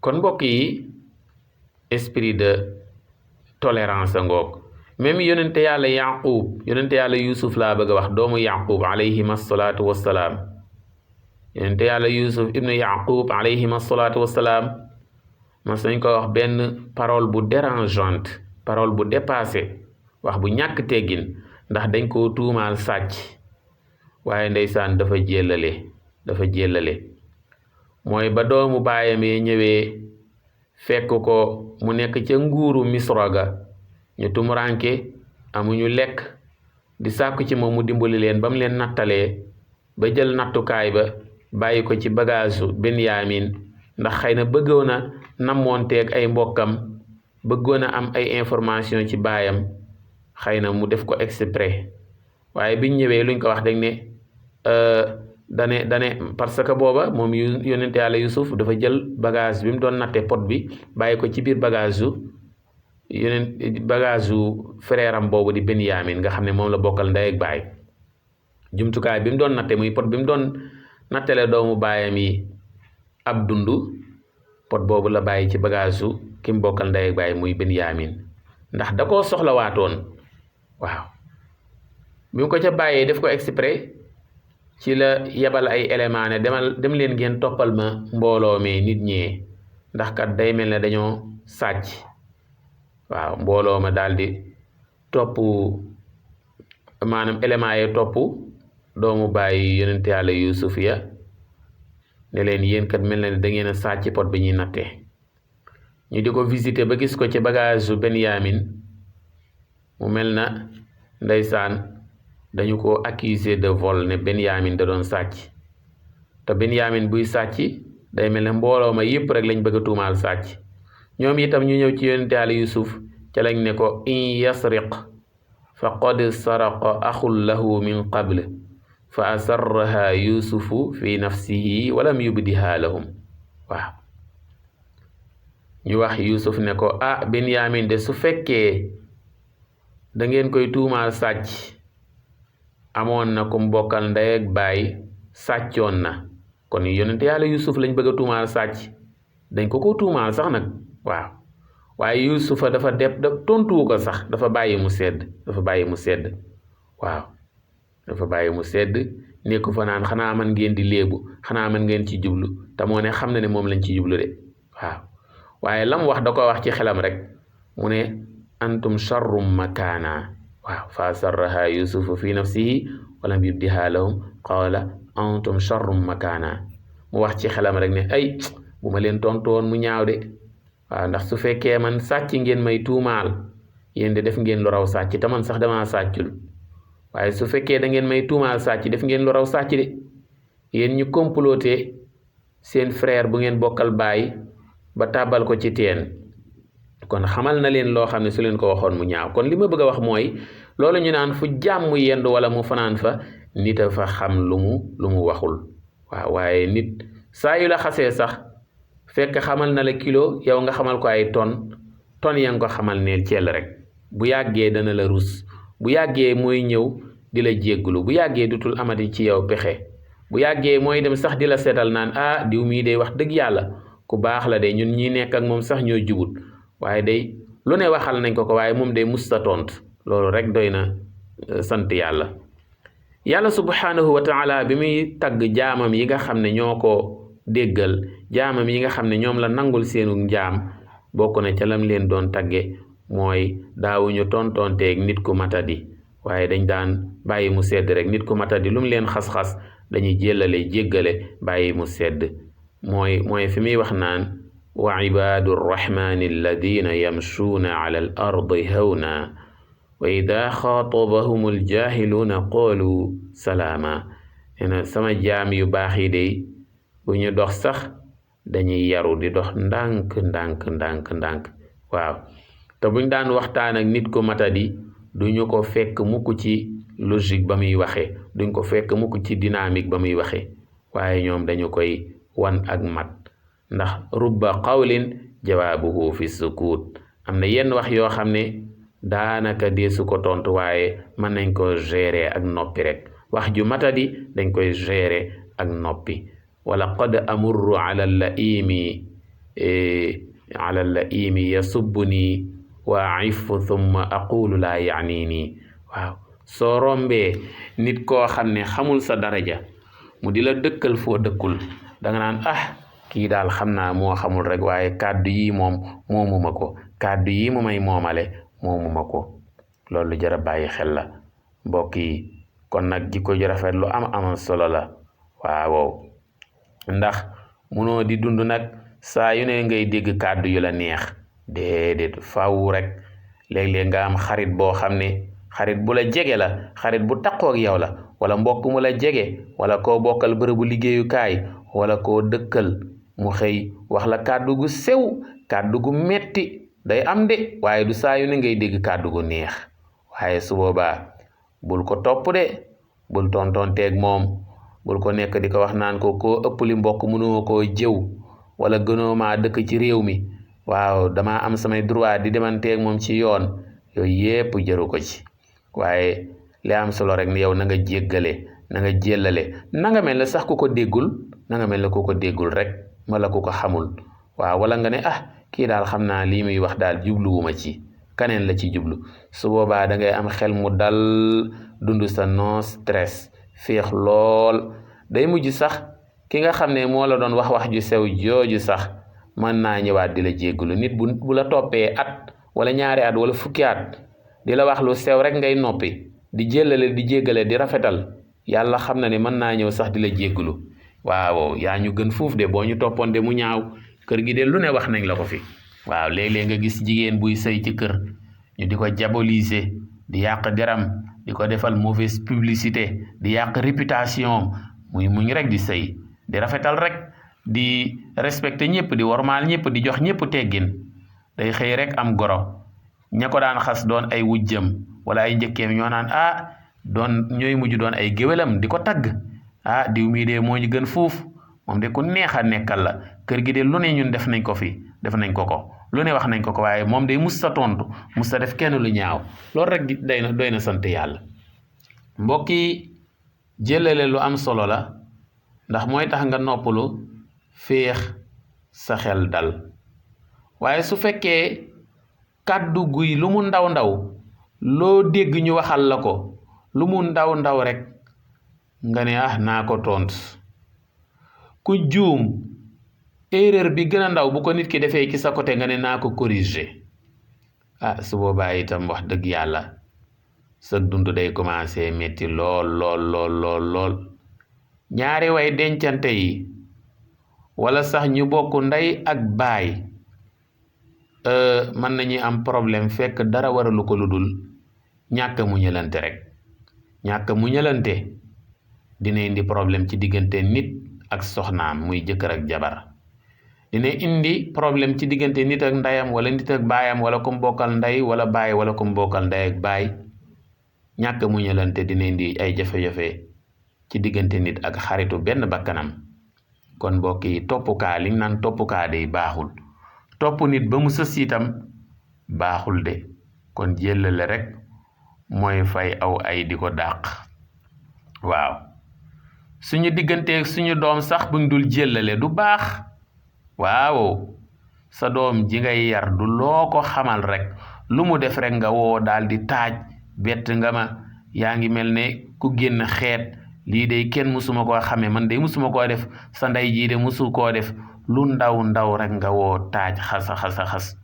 kon mbokk yi esprit de tolérance a ngoog même yonente yàlla yusuf laa bëgg a wax doomu yaqub alayhim assalaatu wassalaam yonente yàlla yusuf ibnu yaqub alayhim assalaatu wassalaam mas nañ ko wax benn parole bu dérangeante parole bu dépassé wax bu ñàkk teggin ndax dañ koo tuumaal sàcc waaye ndeysaan dafa jéllale mooy ba doomu baayam yi ñëwee fekk ko mu nekk ca nguuru misra ga ñu tumuranke amuñu lekk di sàkku ci moom mu dimbali leen ba mu leen nattalee ba jël nattukaay ba bàyyi ko ci bagage Benyamin ndax xëy na bëggoon a namoonteeg ay mbokkam bëggoon a am ay information ci baayam xëy na mu def ko exprès waaye biñ ñëwee luñ ko wax dañ ne dane parce que booba moom yonente yàlla Yusuf dafa jël bagage bi mu doon natte pot bi bàyyi ko ci biir bagage yu frère am boobu di Benyamin nga xam ne moom la bokkal ndey ak baay jumtukaay bi mu doon natte muy pot bi mu doon nattale doomu baayam yi ab dundu pot boobu la bàyyi ci bagage yu ki mu bokkal ndey ak baay muy Benyamin ndax da koo soxlawaatoon waaw bi mu ko ca bàyyee def ko exprès ci la yebal ay élément ne dem leen ngeen toppal ma mbooloo mi nit ñee ndax kat day mel ne dañoo sàcc waaw mbooloo ma daal di topp maanaam élément yi topp doomu bàyyi yonente yàlla Yusuf ya ne leen yéen kat mel na ne da ngeen a sàcc pot bi ñuy nattee ñu di ko visiter ba gis ko ci bagage su Benyamin mu mel na ndeysaan dañu ko accusé de vol ne Benyamin da doon sàcc te Benyamin buy sàcc day mel ne mbooloo ma yëpp rek lañ bëgg a tuumaal sàcc ñoom itam ñu ñëw ci yonente yàlla Yusuf ca lañ ne ko in yasriq faqad saraqa axun lahu min qabl fa asarraha yusufu fi nafsihi walam yubdiha lahum waaw ñu wax Yusuf ne ko Benyamin de su fekkee da ngeen koy tuumaal sàcc amoon na ku mbokkal ndey ak baay sàccoon na kon yonente yàlla Yusuf lañ bëgg a tuumaal sàcc dañ ko tuumaal sax nag waaw waaye Yusufa dafa tontuwu ko sax dafa bàyyi mu sedd waaw dafa bàyyi mu sedd nekku fa naan xanaa man ngeen di léebu xanaa man ngeen ci jublu te moo ne xam na ne moom lañ ci jublu de waaw waaye lam wax da ko wax ci xelam rek mu ne antum sharrum makaana waaw fa asarraha yusufu fi nafsihi walam yubdiha lahum qaala antum sharrum makaana mu wax ci xelam rek ne ay bu ma leen tontu woon mu ñaaw de waaw ndax su fekkee man sàcc ngeen may tuumaal yéen de def ngeen lu raw sàcc te man sax damaa sàccul waaye su fekkee da ngeen may tuumaal sàcc def ngeen lu raw sàcc de yéen ñu comploté seen frère bu ngeen bokkal baay ba tàbbal ko ci teen kon xamal na leen loo xam ne su leen ko waxoon mu ñaaw kon li ma bëgg a wax mooy loolu ñu naan fu jàmm yendu wala mu fanaan fa nit a fa xam lu mu waxul waaw waaye nit saa yu la xasee sax fekk xamal na la kilo yow nga xamal ko ay ton ya nga ko xamal neel ceel rek bu yàggee dana la rus bu yàggee mooy ñëw di la jéggulu bu yàggee dutul amati ci yow pexe bu yàggee mooy dem sax di la seetal naan diw mii day wax dëgg yàlla ku baax la de ñun ñi nekk ak moom sax ñoo jubut waaye day lu ne waxal nañ ko waaye moom day musta tont loolu rek doy na sant yàlla subhanahu wa taala bi muy tagg jaamam yi nga xam ne ñoo ko déggal jaamam yi nga xam ne ñoom la nangul seenu njaam bokk na ca lam leen doon tagge mooy daawuñu tontonteeg nit ku matadi waaye dañ daan bàyyi mu sedd rek nit ku matadi lu mu leen xas-xas dañuy jéllale jéggale bàyyi mu sedd mooy fi muy wax naan wa ibaadu rrahmani alladina yamshuuna ala al ardi hawna wa ida xaatabahum aljahiluuna qaalu salaama nee sama jaam yu baax yi day bu ñu dox sax dañuy yaru di dox ndànk ndànk waaw te buñ daan waxtaan ak nit ko matadi duñu ko fekk mukk ci logique ba muy waxe duñ ko fekk mukk ci dynamique ba muy waxe waaye ñoom dañu koy wan ak mat ndax rubba qawlin jawaabuhu fi sukut am na yenn wax yoo xam ne daanaka deesu ko tontu waaye mën nañ ko gérer ak noppi rek wax ju matadi dañ koy gérer ak noppi wala qad amurru ala laimi yasubbuni wa aifu thumma aqulu laa yaani nii waaw soo rombee nit koo xam ne xamul sa daraja mu di la dëkkal foo dëkkul da nga naan kii daal xam naa moo xamul rek waaye kàddu yi moom moomuma ko kàddu yi mu may moomale moomuma ko loolu jara bàyyi xel la mbokk yi kon nag jikko ju rafet lu am solo la waaw ndax munoo di dund nag saa yu ne ngay dégg kàddu yu la neex déedéet faaw rek léeg-léeg nga am xarit boo xam ne xarit bu la jege la xarit bu taqoo ak yow la wala mbokk mu la jege wala koo bokkal bërëbu liggéeyukaay wala koo dëkkal mu xëy wax la kàddu gu sew kàddu gu metti day am de waaye du saa yu ne ngay dégg kàddu gu neex waaye su boobaa bul ko topp de bul tontonteeg moom bul ko nekk di ko wax naan ko koo ëpp li mbokk mënoo koo jëw wala gënoo maa dëkk ci réew mi waaw damaa am samay droit di demanteeg moom ci yoon yooyu yépp jëru ko ci waaye li am solo rek ne yow na nga jéggale na nga jéllale na nga mel ne sax ku ko déggul na nga mel ne ku ko déggul rek wala ku ko xamul waaw wala nga ne kii daal xam naa lii muy wax daal jubluwuma ci kaneen la ci jublu su boobaa da ngay am xel mu dal dund sa non stress féex lool day mujj sax ki nga xam ne moo la doon wax ju sew jooju sax mën naa ñëwaat di la jéggalu nit bu la toppee at wala ñaari at wala fukki at di la wax lu sew rek ngay noppi di jéllale di jéggale di rafetal yàlla xam na ne mën naa ñëw sax di la jéggalu waaw yaa ñu gën fuuf de boo ñu toppoon de mu ñaaw kër gi de lu ne wax nañ la ko fi waaw léeg-léeg nga gis jigéen buy sëy ci kër ñu di ko diaboliser di yàq deram di ko defal mauvaise publicité di yàq réputation muy muñ rek di sëy di rafetal rek di respecté ñëpp di wormaal ñëpp di jox ñëpp teggin day xëy rek am goro ña ko daan xas doon ay wujjam wala ay njëkkeem ñoo naan ñooy mujj doon ay géwélam di ko tagg diw mii de moo ñu gën fuuf moom de ku neex a nekkal la kër gi de lu ne ñun def nañ ko fi def nañ ko ko lu ne wax nañ ko ko waaye moom de mus sa tontu mus sa def kenn lu ñaaw loolu rek doy na sant yàlla mbokk yi jëlale lu am solo la ndax mooy tax nga noppalu féex sa xel dal waaye su fekkee kàddu guy lu mu ndaw ndaw loo dégg ñu waxal la ko lu mu ndaw ndaw rek nga ne naa ko tont ku juum erreur bi gën a ndaw bu ko nit ki defee ci sa côté nga ne naa ko corriger su boobaa itam wax dëgg yàlla sa dund day commencé metti lool ñaari way dencante yi wala sax ñu bokk ndey ak baay mën nañu am problème fekk dara waralu ko lu dul ñàkk muñalante rek ñàkk muñalante dina indi problème ci diggante nit ak soxnaam muy jëkkër ak jabar dina indi problème ci diggante nit ak ndeyam wala nit ak baayam wala ku mu bokkal ndey wala baay wala ku mu bokkal ndey ak baay ñàkk muñalante dina indi ay jafe-jafe ci diggante nit ak xaritu benn bakkanam kon mbokk yi toppukaa li naan toppukaa day baaxul topp nit ba mu sës itam baaxul de kon jëllale rek mooy fay aw ay di ko dàq waaw suñu digganteeg suñu doom sax buñ dul jëllale du baax waaw sa doom ji ngay yar du loo ko xamal rek lu mu def rek nga woo daal di taaj bett nga ma yaa ngi mel ne ku génn xeet lii de kenn musuma koo xamee man de musuma koo def sa ndey jii de musu koo def lu ndaw ndaw rek nga woo taaj xas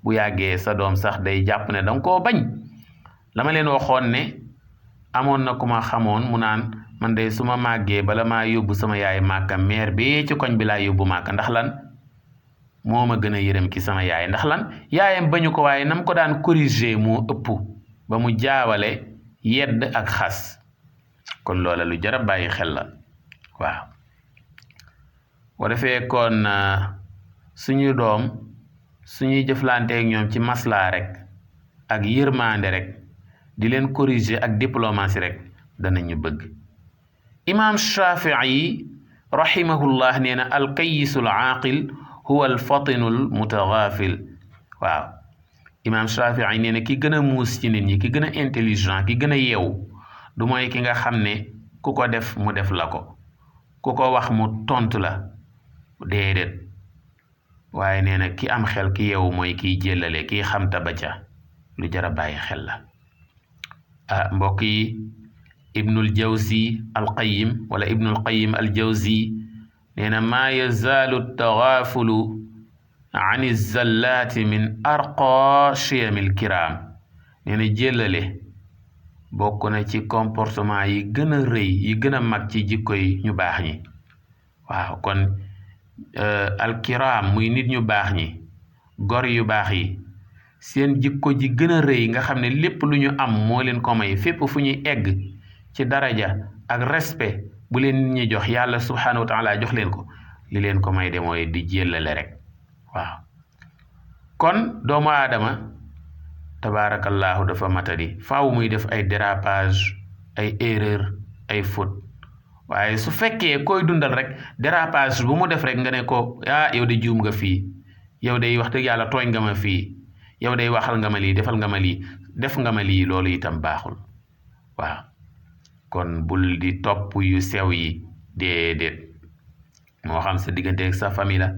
bu yàggee sa doom sax day jàpp ne danga koo bañ. la ma leen waxoon ne amoon na ku ma xamoon mu naan man de su ma màggee bala maa yóbbu sama yaay màkka meer bi ci koñ bi laa yóbbu màkka ndax lan moo ma gën a yërëm ki sama yaay ndax lan yaayam bañu ko waaye nam ko daan corriger moo ëpp ba mu jaawale yedd ak xas. kon loola lu jar a bàyyi xel la waaw boo defee kon suñu doom suñuy jëflanteek ñoom ci maslaa rek ak yërmande rek di leen corriger ak diplomatie rek danañu bëgg. imaam Shafii rahimahullah nee na alqayisul aaqil huwa alfatinul mutagaafil. waaw imaam Shafii nee na ki gën a muus ci nit ñi ki gën a intelligent ki gën a yeewu du mooy ki nga xam ne ku ko def mu def la ko ku ko wax mu tontu la déedéet waaye nee na ki am xel ki yeewu mooy kiy jëllale kiy xam ta ba ca lu jar a bàyyi xel la. mbokk yi ibnul jawzi alqayim wala ibnul qayim aljawzi nee na maa yazaalu tagaafulu an izallaati min arqa chiyamil kiram. nee na jëllale bokk na ci comportement yi gën a rëy yi gën a mag ci jikko yi ñu baax ñi. waaw kon alkiram muy nit ñu baax ñi gor yu baax yi seen jikko ji gën a rëy nga xam ne lépp lu ñu am moo leen ko may fépp fu ñuy egg ci daraja ak respect bu leen nit ñi jox yàlla subhanahu wa taala jox leen ko li leen ko may de mooy di jéllale rek. waaw kon doomu aadama tabaarakallaahu dafa matadi faaw muy def ay dérapage ay erreur ay faute waaye su fekkee koy dundal rek dérapage bu mu def rek nga ne ko yow de juum nga fii yow day wax dëgg yàlla tooñ nga ma fii yow day waxal nga ma lii defal nga ma lii def nga ma lii loolu itam baaxul. waaw kon bul di topp yu sew yi déedéet moo xam sa diggante ak sa famille la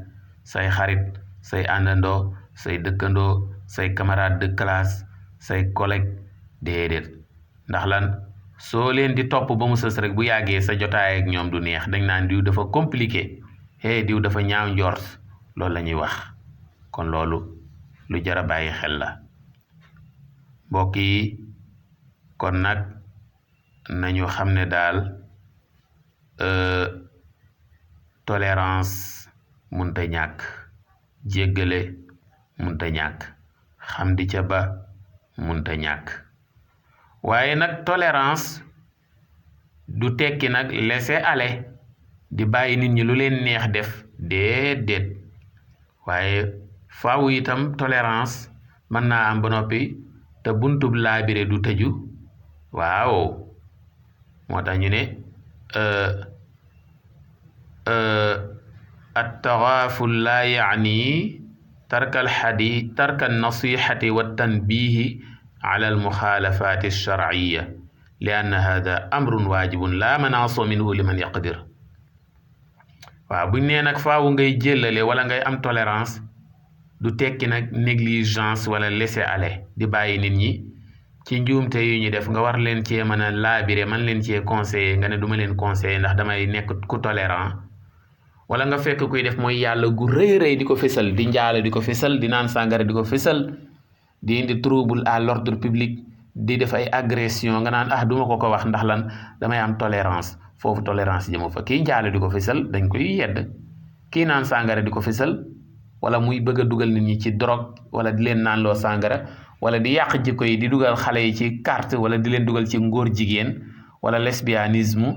say xarit say àndandoo say dëkkandoo say camarade de classe say collègue déedéet ndax lan soo leen di topp ba mu sës rek bu yàggee sa jotaay ak ñoom du neex dañ naan diw dafa compliqué diw dafa ñaaw njort loolu la ñuy wax. kon loolu lu jar a bàyyi xel la mbokk yi. kon nag nañu xam ne daal tolérance munta ñàkk jéggale munta ñàkk xam di ca ba munta ñàkk waaye nag tolérance du tekki nag laisser aller di bàyyi nit ñi lu leen neex def déedéet waaye faaw itam tolérance mën naa am ba noppi te buntub laabire du tëju. waaw moo tax ñu ne at-taghaful laa yaani tarka an-nasihati wa tanbihi ala al-mukhalafati ash-shar'iyya li anna hadha amrun waajibun laa manaaso minhu liman yaqdir. waaw buñ nee nag faaw ngay jëllale wala ngay am tolérance du tekki nag négligence wala laisser aller di bàyyi nit ñi ci njuumte yu ñu def nga war leen cee mën a laabire man leen cee conseiller nga ne duma leen conseiller ndax damay nekk ku tolérant. wala nga fekk kuy def mooy yàlla gu rëy di ko fésal di njaale di ko fésal di naan sàngara di ko fésal di indi trouble à l'ordre public di def ay agression nga naan duma ko wax ndax lan damay am tolérance. foofu tolérance jëmu fa. kii njaale di ko fésal dañ koy yedd kii naan sàngara di ko fésal wala muy bëgg a dugal nit ñi ci drogue wala di leen naan loo sàngara wala di yàq jikko yi di dugal xale yi ci carte wala di leen dugal ci ngóor jigéen wala lesbianisme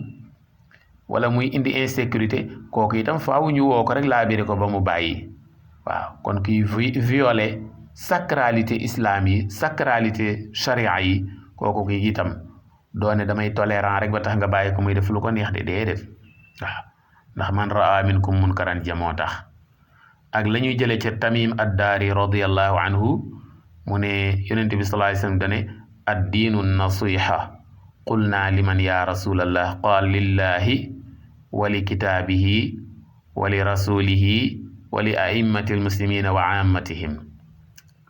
wala muy indi insécurité kooku itam faaw ñu woo ko rek laabire ko ba mu bàyyi. waaw kon kiy violer sacralité islam yi sacralité charia yi kooku ki itam doone damay tolérant rek ba tax nga bàyyi ko muy def lu ko neex de déedéet. waaw ndax man raa minkum munkaran jamoo tax ak la ñuy jëlee ca Tamim ad-Dari radiyallahu anhu mu ne yonent bi sallallahu alayhi wasallam dane ad-diinu nasiha qulna liman ya rasulallah qaal lillahi wa li kitaabihi wa li rasulihi wa li a'immati almuslimina wa ammatihim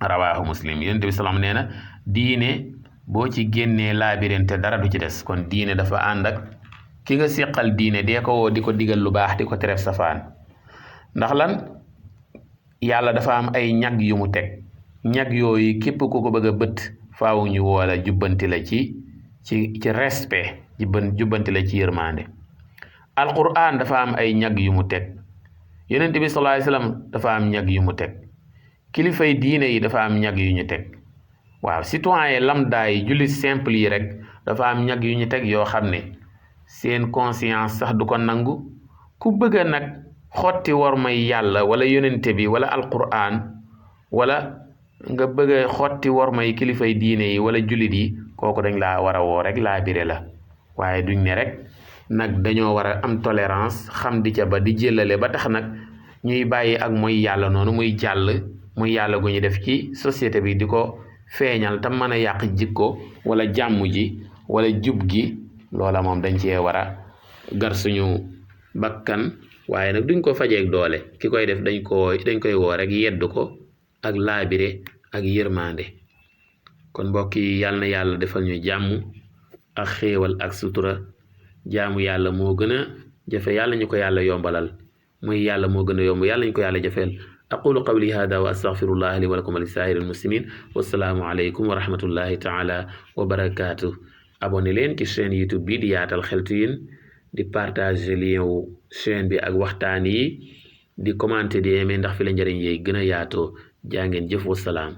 rawahu muslim. yonent bi salaam nee na diine boo ci génnee laabirante dara du ci des kon diine dafa ànd ak ki nga seqal diine dee ko woo di ko digal lu baax di ko teref safaan ndax lan yàlla dafa am ay ñag yu mu teg ñag yooyu képp ku ko bëgg a bët faaw ñu woola jubbanti la ci respect jubbanti la ci yërmande alquran dafa am ay ñag yu mu teg yonent bi sallallahu alayhi wasallam dafa am ñag yu mu teg kilifay diine yi dafa am ñag yu ñu teg waaw citoyen lambda yi jullit simple yi rek dafa am ñag yu ñu teg yoo xam ne seen conscience sax du ko nangu ku bëgg a nag xotti war may yàlla wala yonente bi wala alquran wala nga bëgg a xotti war may kilifay diine yi wala jullit yi kooku dañ laa war a woo rek laa bire la waaye duñ ne rek nag dañoo war a am tolérance xam di ca ba di jëlale ba tax nag ñuy bàyyi ak mooy yàlla noonu muy jàll muy yàlla gu ñu def ci société bi di ko feeñal tam mën a yàq jikko wala jàmm ji wala jub gi loola moom dañ cee war a gar suñu bakkan waaye nag duñ ko fajeeg doole ki koy def dañ koy woo rek yedd ko ak laabire ak yërmande kon mbokk yi yàlla na yàlla defal ñu jàmm ak xéewal ak sutura jaamu yàlla moo gën a jafe yàlla ñu ko yàlla yombalal muy yàlla moo gën a yomb yàlla ñu ko yàlla jafeel aqulu qawli hada wa astaghfirullah li wa lakum wa li saa'iril muslimin wassalaamu aleykum wa rahmatullahi taala wa barakaatu abonné leen ci chaîne YouTube bi di yaatal xeltu yin di partager lien wu chaîne bi ak waxtaan yi di commenter di aimer ndax fi la njëriñ yeey gën a yaatoo jaa ngeen jëf wasalaam